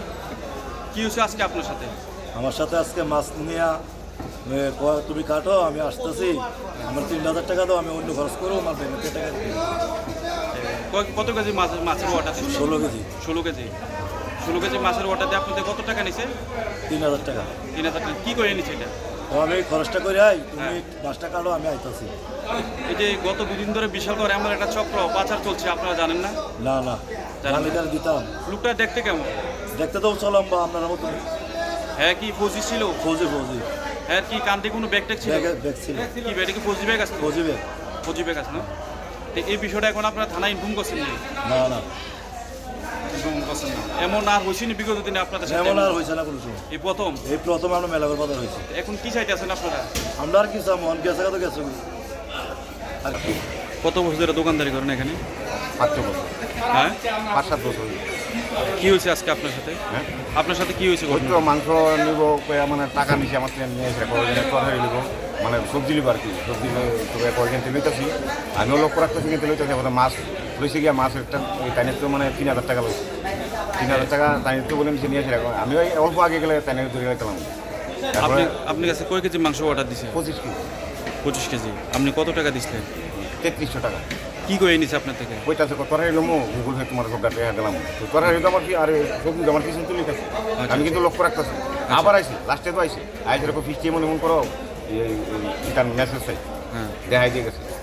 কি হয়েছে আজকে আপনার সাথে? আমার সাথে আজকে মাছ নিয়ে, এ, ক-, তুমি কাটো, আমি আসতেছি। আমার তিন হাজার টাকা দাও, আমি অন্য খরচ করবো, আমার ব্যাংকে টাকা দিতে। কয়, কত কেজি মাছ, মাছের অর্ডার দিচ্ছেন? ষোলো কেজি। ষোলো কেজি। ষোলো কেজি মাছের অর্ডার দিয়ে আপনাদের কত টাকা নিছে? তিন হাজার টাকা। তিন হাজার টাকা। কি করে নিছে এটা? তো আমি খরচটা করে আই, তুমি হ্যাঁ। মাছটা কাটো, আমি আইতাছি। এই যে গত দুদিন ধরে বিশাল করে এমন একটা চক্র পাচার চলছে, আপনারা জানেন না? না, না। জানেন আমি না? তাহলে দিতাম। লোকটা দেখতে কেমন? দেখতে তো উঁচা লম্বা, আপনার মতো। হ্যাঁ, কি ফৌজি ছিল? ফৌজি, ফৌজি। হ্যাঁ, কি কান্দে কোনো ব্যাগ ট্যাগ ছিল? ব্যাগে, ব্যাগ ছিল। কি ব্যাগে কি ফৌজি ব্যাগ আছে? ফৌজি ব্যাগ। ফৌজি ব্যাগ আছে না? তো এই বিষয়টা এখন আপনারা থানায় ইনফর্ম করছেন নি? না, না। এমন আর হয়েছে নি বিগত দিনে আপনাদের সাথে? এমন আর হয়েছে না কোনো সময়। এই প্রথম? এই প্রথম আমরা মেলাগর বাজার হয়েছে। এখন কি চাইতে আছেন আপনারা? আমরা আর কি চাবো? অন গেছে তো গেছে। আর কি? কত বছর ধরে দোকানদারি করেন এখানে? পাঁচ ছ বছর। হ্যাঁ? পাঁচ সাত বছর। কি হয়েছে আজকে আপনার সাথে? হ্যাঁ? আপনার সাথে কি হয়েছে ওই তো ঘটনা? মাংস নিব কইয়া মানে টাকা নিছে আমার থেকে নিয়ে এসে কয়েকজনের তরকারি নিব, মানে সবজি নিব আর কি। সবজি নিয়ে তো কয়েকজন তো লইতেছি, আমিও লক্ষ্য রাখতেছি কিন্তু লইতেছি। এখন মাছ লইছে গিয়া মাছ একটা ওই তাইনের তো মানে তিন হাজার টাকা লইছে। তিন হাজার টাকা তাইনের তো বলে নিচে নিয়ে আসে। এখন আমি ওই অল্প আগে গেলে তাইনের ধরে গেলাম। তারপরে আপনি, আপনার কাছে কয় কেজি মাংস অর্ডার দিছে? পঁচিশ কেজি। পঁচিশ কেজি। আপনি কত টাকা দিছিলেন? তেত্রিশশো টাকা। কি করে নিছে আপনার থেকে? কইতাছে, "কত রে লমু, Google Pay তোমার সব টাকা দিলাম।" তো তোরা এই আমার কি, আরে সবজি আমার কিছু তুলি গেছে। আচ্ছা। আমি কিন্তু লক্ষ্য রাখতেছি। আচ্ছা। আবার আইছি, লাস্টে তো আইছি। আইসি এরকম ফিস্টি মনে মনে করো, এই, এই, এই, তার মেসেজ চাই। হ্যাঁ। দেখাই দিয়ে গেছে।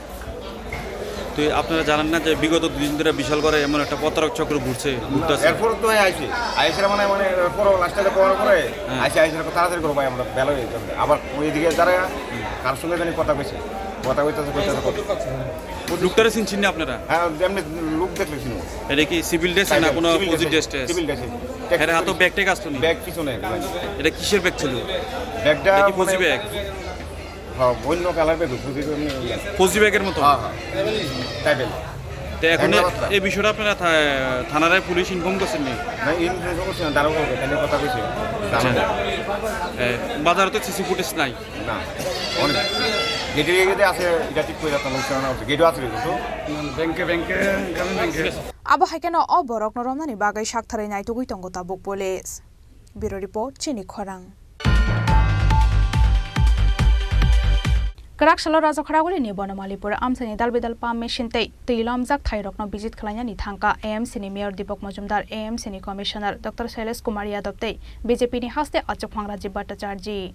তো আপনারা জানেন না যে বিগত দুদিন ধরে বিশাল করে এমন একটা প্রতারক চক্র ঘুরছে, না, ঘুরতেছে? এরপর তো আইছে। আইছে মানে, মানে, এরপরও লাস্টে তো করার পরে হ্যাঁ। আইছে, আইছে, তাড়াতাড়ি করো ভাই, আমরা বেলা হয়ে যাবে। আবার ওইদিকে যারা হুম। কার সঙ্গে জানি কথা কইছে, কথা কইতেছে, কইতেছে, কইতেছে। লোকটারে চিনছেন না আপনারা? হ্যাঁ, এমনি লোক দেখলে চিনবো। এটা কি সিভিল ড্রেস না কোনো সিভিল ফৌজি dress? Dress, dress. Civil dress. এর হাতে ব্যাগ ট্যাগ আসতো নি? ব্যাগ পিছনে। এটা কিসের ব্যাগ ছিল? ব্যাগটা এটা কি ফৌজি মানে ব্যাগ? হ্যাঁ, অন্য কালার ব্যাগ, ফৌজি ব্যাগ নেই। ফৌজি ব্যাগের মতো? হ্যাঁ, হ্যাঁ। টাইপের। তো এখন এ-, হ্যাংলা পাতলা। এই বিষয়টা আপনারা থা-, থানার পুলিশ ইনফর্ম করছেন নি? না, ইনফর্ম করছি না, দারোগা হবে, তাহলে কথা কইছে। আচ্ছা। জানা যায়। এ, বাজারে তো সিসি ফুটেজ নাই? না, অনেক। গেটে গেটে আছে, এটা ঠিক করে রাখতাম, লোকসান আছে। গেটও আছে কিন্তু। ব্যাংকে, ব্যাংকে, গ্রামীণ ব্যাংকে। Abo hai kheno o borokno romnani bagwi saktharwi naitugwi tongo tabuk police. Bureau report, Chini Khorang. Kwrak salo Rajakharaguli ni Bonomalipur amchaini dalbidal pump machine tei twi lomjak thairokno visit khlainani thangkha A M C ni Mayor Deepak Majumdar, A M C ni Commissioner Doctor Shailesh Kumar Yadav tei B J P ni haste achukphang Rajiv Bhattacharjee.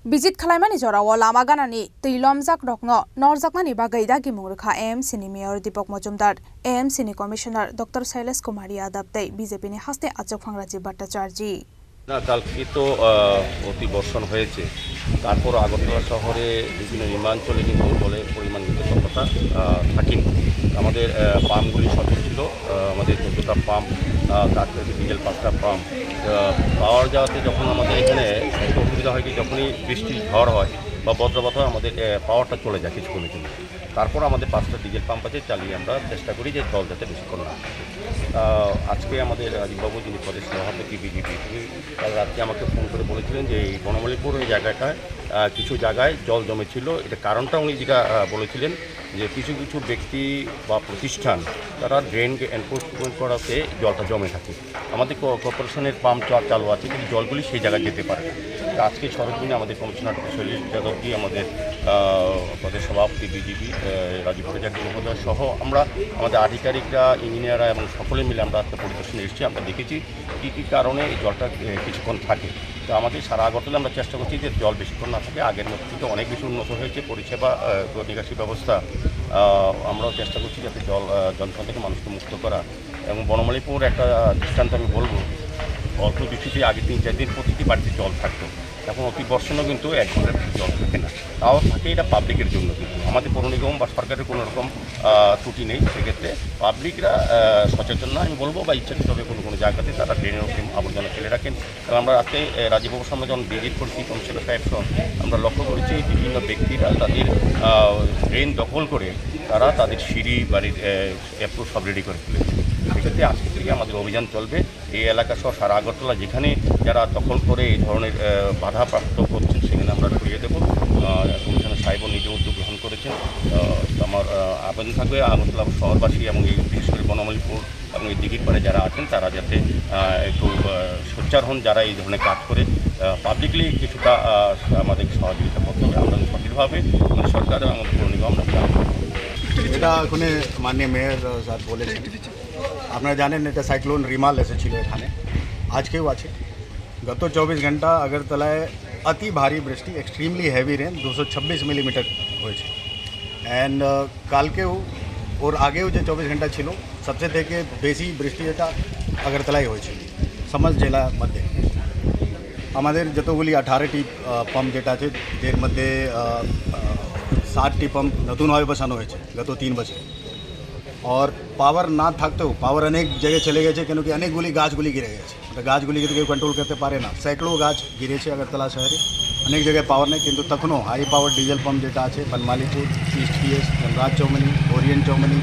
Visit khwlaimani jorao lama ganani twi lomjak rokno norjaknani bagwi dagimung rwkha A M C ni Mayor Deepak Majumdar, A M C ni Commissioner Doctor Shailesh Kumar Yadav tei B J P ni haste achukphang Rajiv Bhattacharjee. না, কালকে তো, আহ, অতি বর্ষণ হয়েছে, তারপর আগরতলা শহরে বিভিন্ন নিম্নাঞ্চলে কিন্তু জলের পরিমাণ কিন্তু ততটা, আহ, থাকেনি। আমাদের, আহ, পাম্পগুলি সচল ছিল, আহ, আমাদের চোদ্দটা পাম্প, আহ, তার সাথে ডিজেল পাঁচটা পাম্প। আহ, পাওয়ার যাওয়াতে যখন আমাদের এখানে একটু অসুবিধা হয় কি, যখনই বৃষ্টি ঝড় হয় বা বজ্রপাত হয়, আমাদের, আহ, পাওয়ারটা চলে যায় কিছুক্ষণের জন্য। তারপর আমাদের পাঁচটা ডিজেল পাম্প আছে, চালিয়ে আমরা চেষ্টা করি যে জল যাতে বেশিক্ষণ না থাকে। আহ, আজকে আমাদের রাজীববাবু, যিনি প্রদেশ সভাপতি বিজেপি, তিনি কাল রাত্রে আমাকে ফোন করে বলেছিলেন যে এই বনমালীপুর ওই জায়গাটায়, আহ, কিছু জায়গায় জল জমেছিল। এটা কারণটা উনি যেটা, আহ, বলেছিলেন যে কিছু কিছু ব্যক্তি বা প্রতিষ্ঠান তারা ড্রেনকে এনক্রোচমেন্ট করাতে জলটা জমে থাকে। আমাদের কো-, কর্পোরেশনের পাম্প চা-, চালু আছে, কিন্তু জলগুলি সেই জায়গায় যেতে পারে না। তো আজকে সরজমিনে আমাদের কমিশনার শৈলেশ যাদবজি, আমাদের, আহ, প্রদেশ সভাপতি বিজেপি, আহ, রাজীব ভট্টাচার্য মহোদয় সহ আমরা, আমাদের আধিকারিকরা, ইঞ্জিনিয়াররা এবং সকলে মিলে আমরা একটা পরিদর্শনে এসেছি। আমরা দেখেছি কী কী কারণে এই জলটা, আহ, কিছুক্ষণ থাকে। তো আমাদের সারা আগরতলা আমরা চেষ্টা করছি যে জল বেশিক্ষণ না থাকে, আগের মতো কিন্তু অনেক বেশি উন্নত হয়েছে পরিষেবা, আহ, নিকাশি ব্যবস্থা। আহ, আমরাও চেষ্টা করছি যাতে জল, আহ, জলক্ষেত্র থেকে মানুষকে মুক্ত করা। এবং বনমালীপুর একটা দৃষ্টান্ত আমি বলবো, অল্প বৃষ্টিতে আগে তিন চার দিন প্রতিটি বাড়িতে জল থাকতো, এখন অতি বর্ষণও কিন্তু এক ঘন্টার বেশি জল থাকে না, তাও থাকে এটা পাবলিকের জন্য, কিন্তু আমাদের পৌর নিগম বা সরকারের কোনো রকম, আহ, ত্রুটি নেই। সেক্ষেত্রে পাবলিকরা, আহ, সচেতন না, আমি বলবো, বা ইচ্ছাকৃতভাবে কোনো কোনো জায়গাতে তারা ড্রেনের উপরে আবর্জনা ফেলে রাখেন। এবং আমরা আজকে, আহ, রাজীববাবুর সামনে যখন ভিজিট করছি, কমিশনার সাহেব সহ, আমরা লক্ষ্য করেছি বিভিন্ন ব্যক্তিরা তাদের, আহ, ড্রেন দখল করে তারা তাদের সিঁড়ি বাড়ির, আহ, অ্যাপ্রোচ সব রেডি করে ফেলেছে। সেক্ষেত্রে আজকে থেকে আমাদের অভিযান চলবে। এই এলাকা সহ সারা আগরতলা যেখানে যারা দখল করে এই ধরনের, আহ, বাধাপ্রাপ্ত করছেন, সেখানে আমরা সরিয়ে দেবো। আহ, কমিশনার সাহেবও নিজে উদ্যোগ গ্রহণ করেছেন। আহ, তো আমার, আহ, আবেদন থাকবে আগরতলা শহরবাসী এবং এই বিশেষ করে বনমালীপুর এবং এই দিঘির পাড়ে যারা আছেন, তারা যাতে, আহ, একটু, আহ, সোচ্চার হন, যারা এই ধরনের কাজ করে, আহ, পাবলিকলি কিছুটা, আহ, আমাদের সহযোগিতা করতে হবে। আমরা সঠিকভাবে, মানে, সরকার এবং পৌর নিগম আমরা এটা ওখানে মাননীয় মেয়র, আহ, স্যার বলেছেন। আপনারা জানেন, এটা সাইক্লোন রিমাল এসেছিল এখানে, আজকেও আছে। গত চব্বিশ ঘন্টা আগরতলায় অতি ভারী বৃষ্টি, এক্সট্রিমলি হেভি রেন, দুশো ছাব্বিশ মিলিমিটার হয়েছে। অ্যান্ড, আহ, কালকেও, ওর আগেও যে চব্বিশ ঘন্টা ছিল, সবচেয়ে থেকে বেশি বৃষ্টি এটা আগরতলায় হয়েছিল, সমস্ত জেলার মধ্যে। আমাদের যতগুলি আঠারোটি, আহ, পাম্প যেটা আছে, যের মধ্যে, আহ, আহ, সাতটি পাম্প নতুনভাবে বসানো হয়েছে গত তিন বছর। আর পাওয়ার না থাকতেও, পাওয়ার অনেক জায়গায় চলে গেছে, কেন কি অনেকগুলি গাছগুলি গিরে গেছে। ওটা গাছগুলিকে তো কেউ কন্ট্রোল করতে পারে না। সৈকড়ো গাছ গিরেছে আগরতলা শহরে, অনেক জায়গায় পাওয়ার নেই, কিন্তু তখনও হাই পাওয়ার ডিজেল পাম্প যেটা আছে, বনমালীপুর, ইস্ট পিএস, ধনরাজ চৌমনি, ওরিয়েন্ট চৌমনি,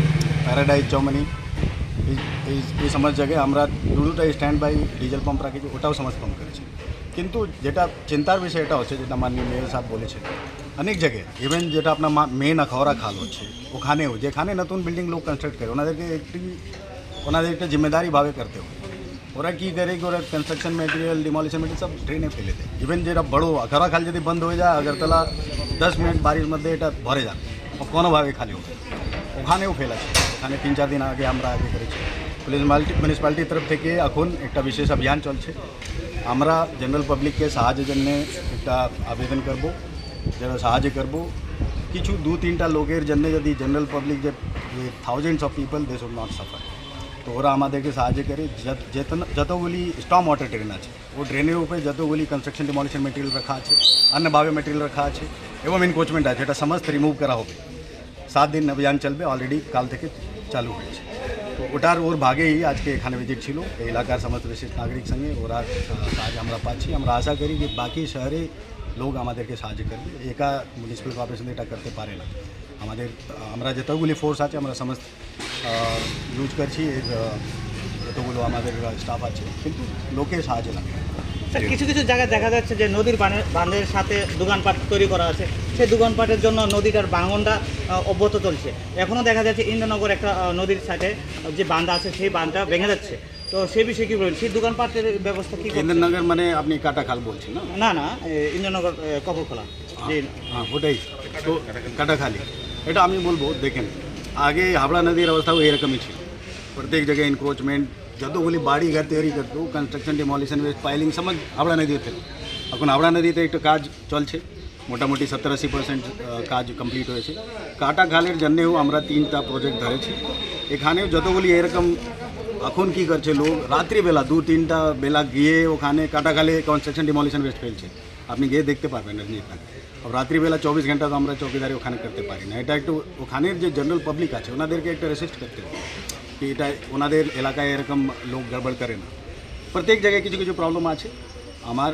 প্যারাডাইজ চৌমনি, এই, এই, এই সমস্ত জায়গায় আমরা দু দুটা স্ট্যান্ড বাই ডিজেল পাম্প রাখেছি, ওটাও সমস্ত পাম্প করেছে। কিন্তু যেটা চিন্তার বিষয় এটা হচ্ছে, যেটা মাননীয় মেয়র সাহেব বলেছেন, অনেক জায়গায়, ইভেন যেটা আপনার মা-, মেন আখাউড়া খাল হচ্ছে, ওখানেও, যেখানে নতুন বিল্ডিং লোক কনস্ট্রাক্ট করে, ওনাদেরকে একটি, ওনাদের একটা জিম্মেদারিভাবে করতে হবে। ওরা কি করে কি ওরা কনস্ট্রাকশন মেটেরিয়াল, ডিমোলিশন মেটেরিয়াল সব ড্রেনে ফেলে দেয়। ইভেন যেটা বড় আখাউড়া খাল যদি বন্ধ হয়ে যায়, আগরতলা দশ মিনিট বারিশ মধ্যে এটা ভরে যাবে, ও কোনোভাবে খালি হবে। ওখানেও ফেলা ছিল, ওখানে তিন চার দিন আগে আমরা আগে করেছি। পুলিশ মাল্টি-, মিউনিসিপ্যালিটির তরফ থেকে এখন একটা বিশেষ অভিযান চলছে। আমরা জেনারেল পাবলিককে সাহায্যের জন্য একটা আবেদন করব, যারা সাহায্য করব। কিছু দু তিনটা লোকের জন্য যদি জেনারেল পাবলিক যে, যে thousands of people, they should not suffer। তো ওরা আমাদেরকে সাহায্য করে, যত-, যেত-, যতগুলি স্টর্ম ওয়াটার ড্রেন আছে, ও ড্রেনের উপরে যতগুলি কনস্ট্রাকশন ডিমোলিশন মেটেরিয়াল রাখা আছে, অন্যভাবে মেটেরিয়াল রাখা আছে এবং এনক্রোচমেন্ট আছে, এটা সমস্ত রিমুভ করা হবে। সাত দিন অভিযান চলবে, অলরেডি কাল থেকে চালু হয়েছে। তো ওটার ওর ভাগেই আজকে এখানে ভিজিট ছিল এই এলাকার সমস্ত বিশিষ্ট নাগরিক সঙ্গে, ওরা, আহ, সাহায্য আমরা পাচ্ছি। আমরা আশা করি যে বাকি শহরে লোক আমাদেরকে সাহায্য করবে। একা মিউনিসিপ্যাল কর্পোরেশন এটা করতে পারে না। আমাদের, আহ, আমরা যতগুলি ফোর্স আছে, আমরা সমস্ত আহ, ইউজ করছি, এর, আহ, যতগুলো আমাদের, আহ, স্টাফ আছে, কিন্তু লোকে সাহায্য লাগে। স্যার, জি। কিছু কিছু জায়গায় দেখা যাচ্ছে যে নদীর বানে-, বাঁধের সাথে দোকানপাট তৈরি করা আছে, সেই দোকানপাটের জন্য নদীটার ভাঙনটা, আহ, অব্যাহত চলছে। এখনও দেখা যাচ্ছে ইন্দ্রনগর একটা, আহ, নদীর সাইডে যে বাঁধ আছে, সেই বাঁধটা ভেঙে যাচ্ছে। তো সেই বিষয়ে কি বলবেন? সেই দোকানপাটের ব্যবস্থা কি করছেন? ইন্দ্রনগর মানে আপনি কাটাখাল বলছেন না? না, না, এ, ইন্দ্রনগর, এ, কপরখোলা। হ্যাঁ, জি। হ্যাঁ, ওটাই। তো কাটাখালি। এটা আমি বলবো, দেখেন, আগে হাবড়া নদীর অবস্থাও এরকমই ছিল। প্রত্যেক জায়গায় এনক্রোচমেন্ট, যতগুলি বাড়ি ঘর তৈরি করতো, কনস্ট্রাকশন, ডিমোলিশন, ওয়েস্ট পাইলিং, সব হাবড়া নদীতে। এখন হাবড়া নদীতে একটা কাজ চলছে, মোটামুটি সত্তর আশি পার্সেন্ট, আহ, কাজ কমপ্লিট হয়েছে। কাটাখালের জন্যেও আমরা তিনটা প্রজেক্ট ধরেছি। এখানেও যতগুলি এরকম এখন কি করছে লোক, রাত্রিবেলা দু তিনটা বেলা গিয়ে ওখানে কাটাখালে কনস্ট্রাকশন ডিমোলিশন ওয়েস্ট ফেলছে, আপনি গিয়ে দেখতে পারবেন আপনি এখানে। আর রাত্রিবেলা চব্বিশ ঘন্টা তো আমরা চৌকিদারি ওখানে করতে পারি না। এটা একটু ওখানের যে জেনারেল পাবলিক আছে ওনাদেরকে একটা রেসিস্ট করতে হবে কি এটা ওনাদের এলাকায় এরকম লোক গড়বড় করে না। প্রত্যেক জায়গায় কিছু কিছু প্রবলেম আছে। আমার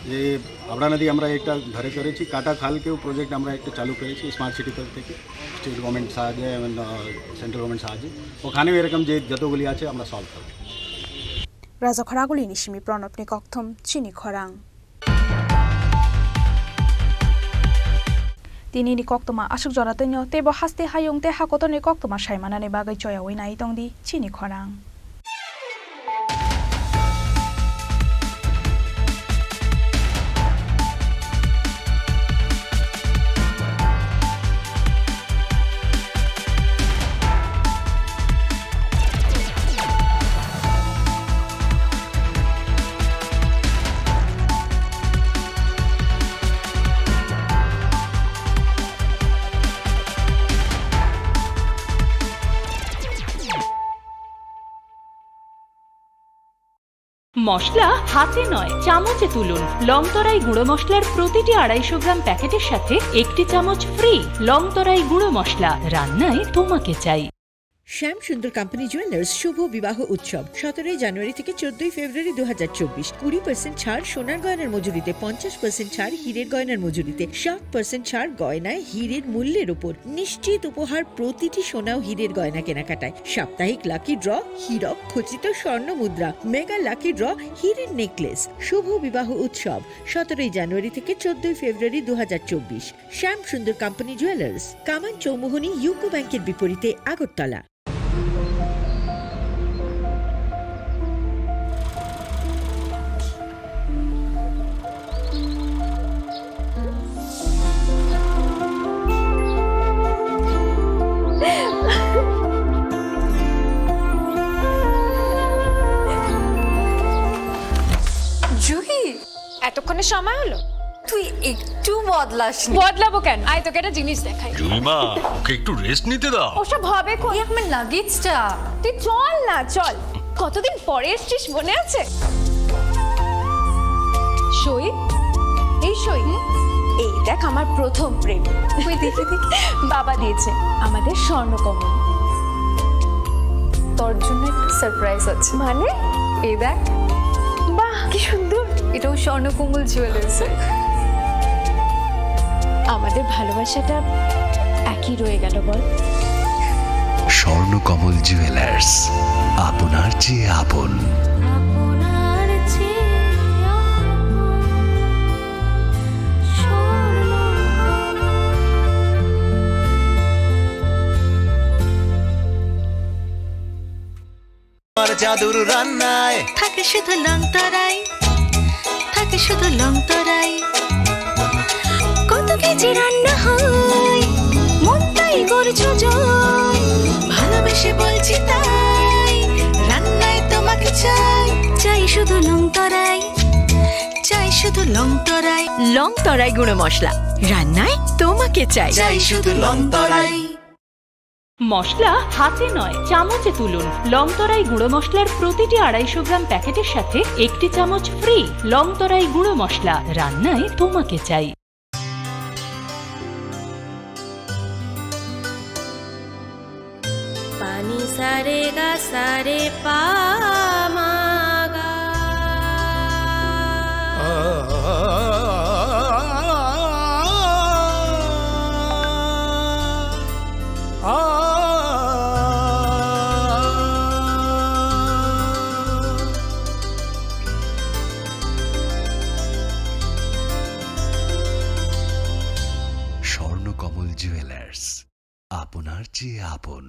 যে হাবড়া নদী আমরা একটা ধরে করেছি, কাটা খালকেও প্রজেক্ট আমরা একটা চালু করেছি স্মার্ট সিটি তরফ থেকে, স্টেট গভর্নমেন্ট সাহায্যে এবং, আহ, সেন্ট্রাল গভর্নমেন্ট সাহায্যে। ওখানেও এরকম যে যতগুলি আছে আমরা সলভ করব। Raja Khoraguli ni simi Pranab ni kokthum chini khorang. Tini ni koktwma aswk jora twino teibo haste hayung tei hakotor ni koktwma sai manani bagwi choyaui nai tongdi chini khorang. মশলা হাতে নয়, চামচে তুলুন। লংতরাই গুঁড়ো মশলার প্রতিটি আড়াইশো গ্রাম প্যাকেটের সাথে একটি চামচ ফ্রি। লংতরাই গুঁড়ো মশলা, রান্নায় তোমাকে চাই। শ্যাম সুন্দর কোম্পানি জুয়েলার্স শুভ বিবাহ উৎসব সতেরোই জানুয়ারি থেকে চোদ্দই ফেব্রুয়ারি দু হাজার চব্বিশ। কুড়ি পার্সেন্ট ছাড় সোনার গয়নার মজুরিতে, পঞ্চাশ পার্সেন্ট ছাড় হীরের গয়নার মজুরিতে, সাত পার্সেন্ট ছাড় গয়নায় হীরের মূল্যের উপর। নিশ্চিত উপহার প্রতিটি সোনা ও হীরের গয়না কেনাকাটায়। সাপ্তাহিক লাকি ড্র, হীরক খচিত স্বর্ণ মুদ্রা, মেগা লাকি ড্র, হীরের নেকলেস। শুভ বিবাহ উৎসব সতেরোই জানুয়ারি থেকে চোদ্দই ফেব্রুয়ারি দু হাজার চব্বিশ। শ্যাম সুন্দর কোম্পানি জুয়েলার্স, কামান চৌমুহনী ইউকো ব্যাংকের বিপরীতে, আগরতলা। জুহি, এতক্ষণে সময় হলো? তুই একটু বদলাস নি। বদলাবো কেন? আয়, তোকে একটা জিনিস দেখাই। জুইমা, ওকে একটু রেস্ট নিতে দাও। ওসব হবে কোন? এই আমার লাগেজটা। তুই চল না, চল। কতদিন পরে এসছিস, মনে আছে? সই, এই সই। হুম? এই দেখ, আমার প্রথম প্রেম। ওই দেখি, দেখি। বাবা দিয়েছে আমাদের স্বর্ণকমল। তোর জন্য একটা সারপ্রাইজ আছে। মানে? এই দেখ। বাহ, কি সুন্দর। এটাও স্বর্ণকমল জুয়েলার্স। আমাদের ভালোবাসাটা একই রয়ে গেল, বল? স্বর্ণকমল জুয়েলার্স, আপনার চেয়ে আপন। আপনার চেয়ে আপন। স্বর্ণকমল। আমার জাদুর রান্নায় থাকে শুধু লং তরাই, থাকে শুধু লং তরাই। কত কেজি রান্না হয়, মনটাই করছো জয়। ভালোবেসে বলছি তাই, রান্নায় তোমাকে চাই। চাই শুধু লং তরাই, চাই শুধু লং তরাই। লং তরাই গুঁড়ো মশলা, রান্নায় তোমাকে চাই। চাই শুধু লং তরাই। মশলা হাতে নয়, চামচে তুলুন। লংতরাই গুঁড়ো মশলার প্রতিটি আড়াইশো গ্রাম প্যাকেটের সাথে একটি চামচ ফ্রি। লংতরাই গুঁড়ো মশলা, রান্নায় তোমাকে চাই। পানি সারে গা সারে পা মা গা। কমল জুয়েলার্স, আপনার চেয়ে আপন।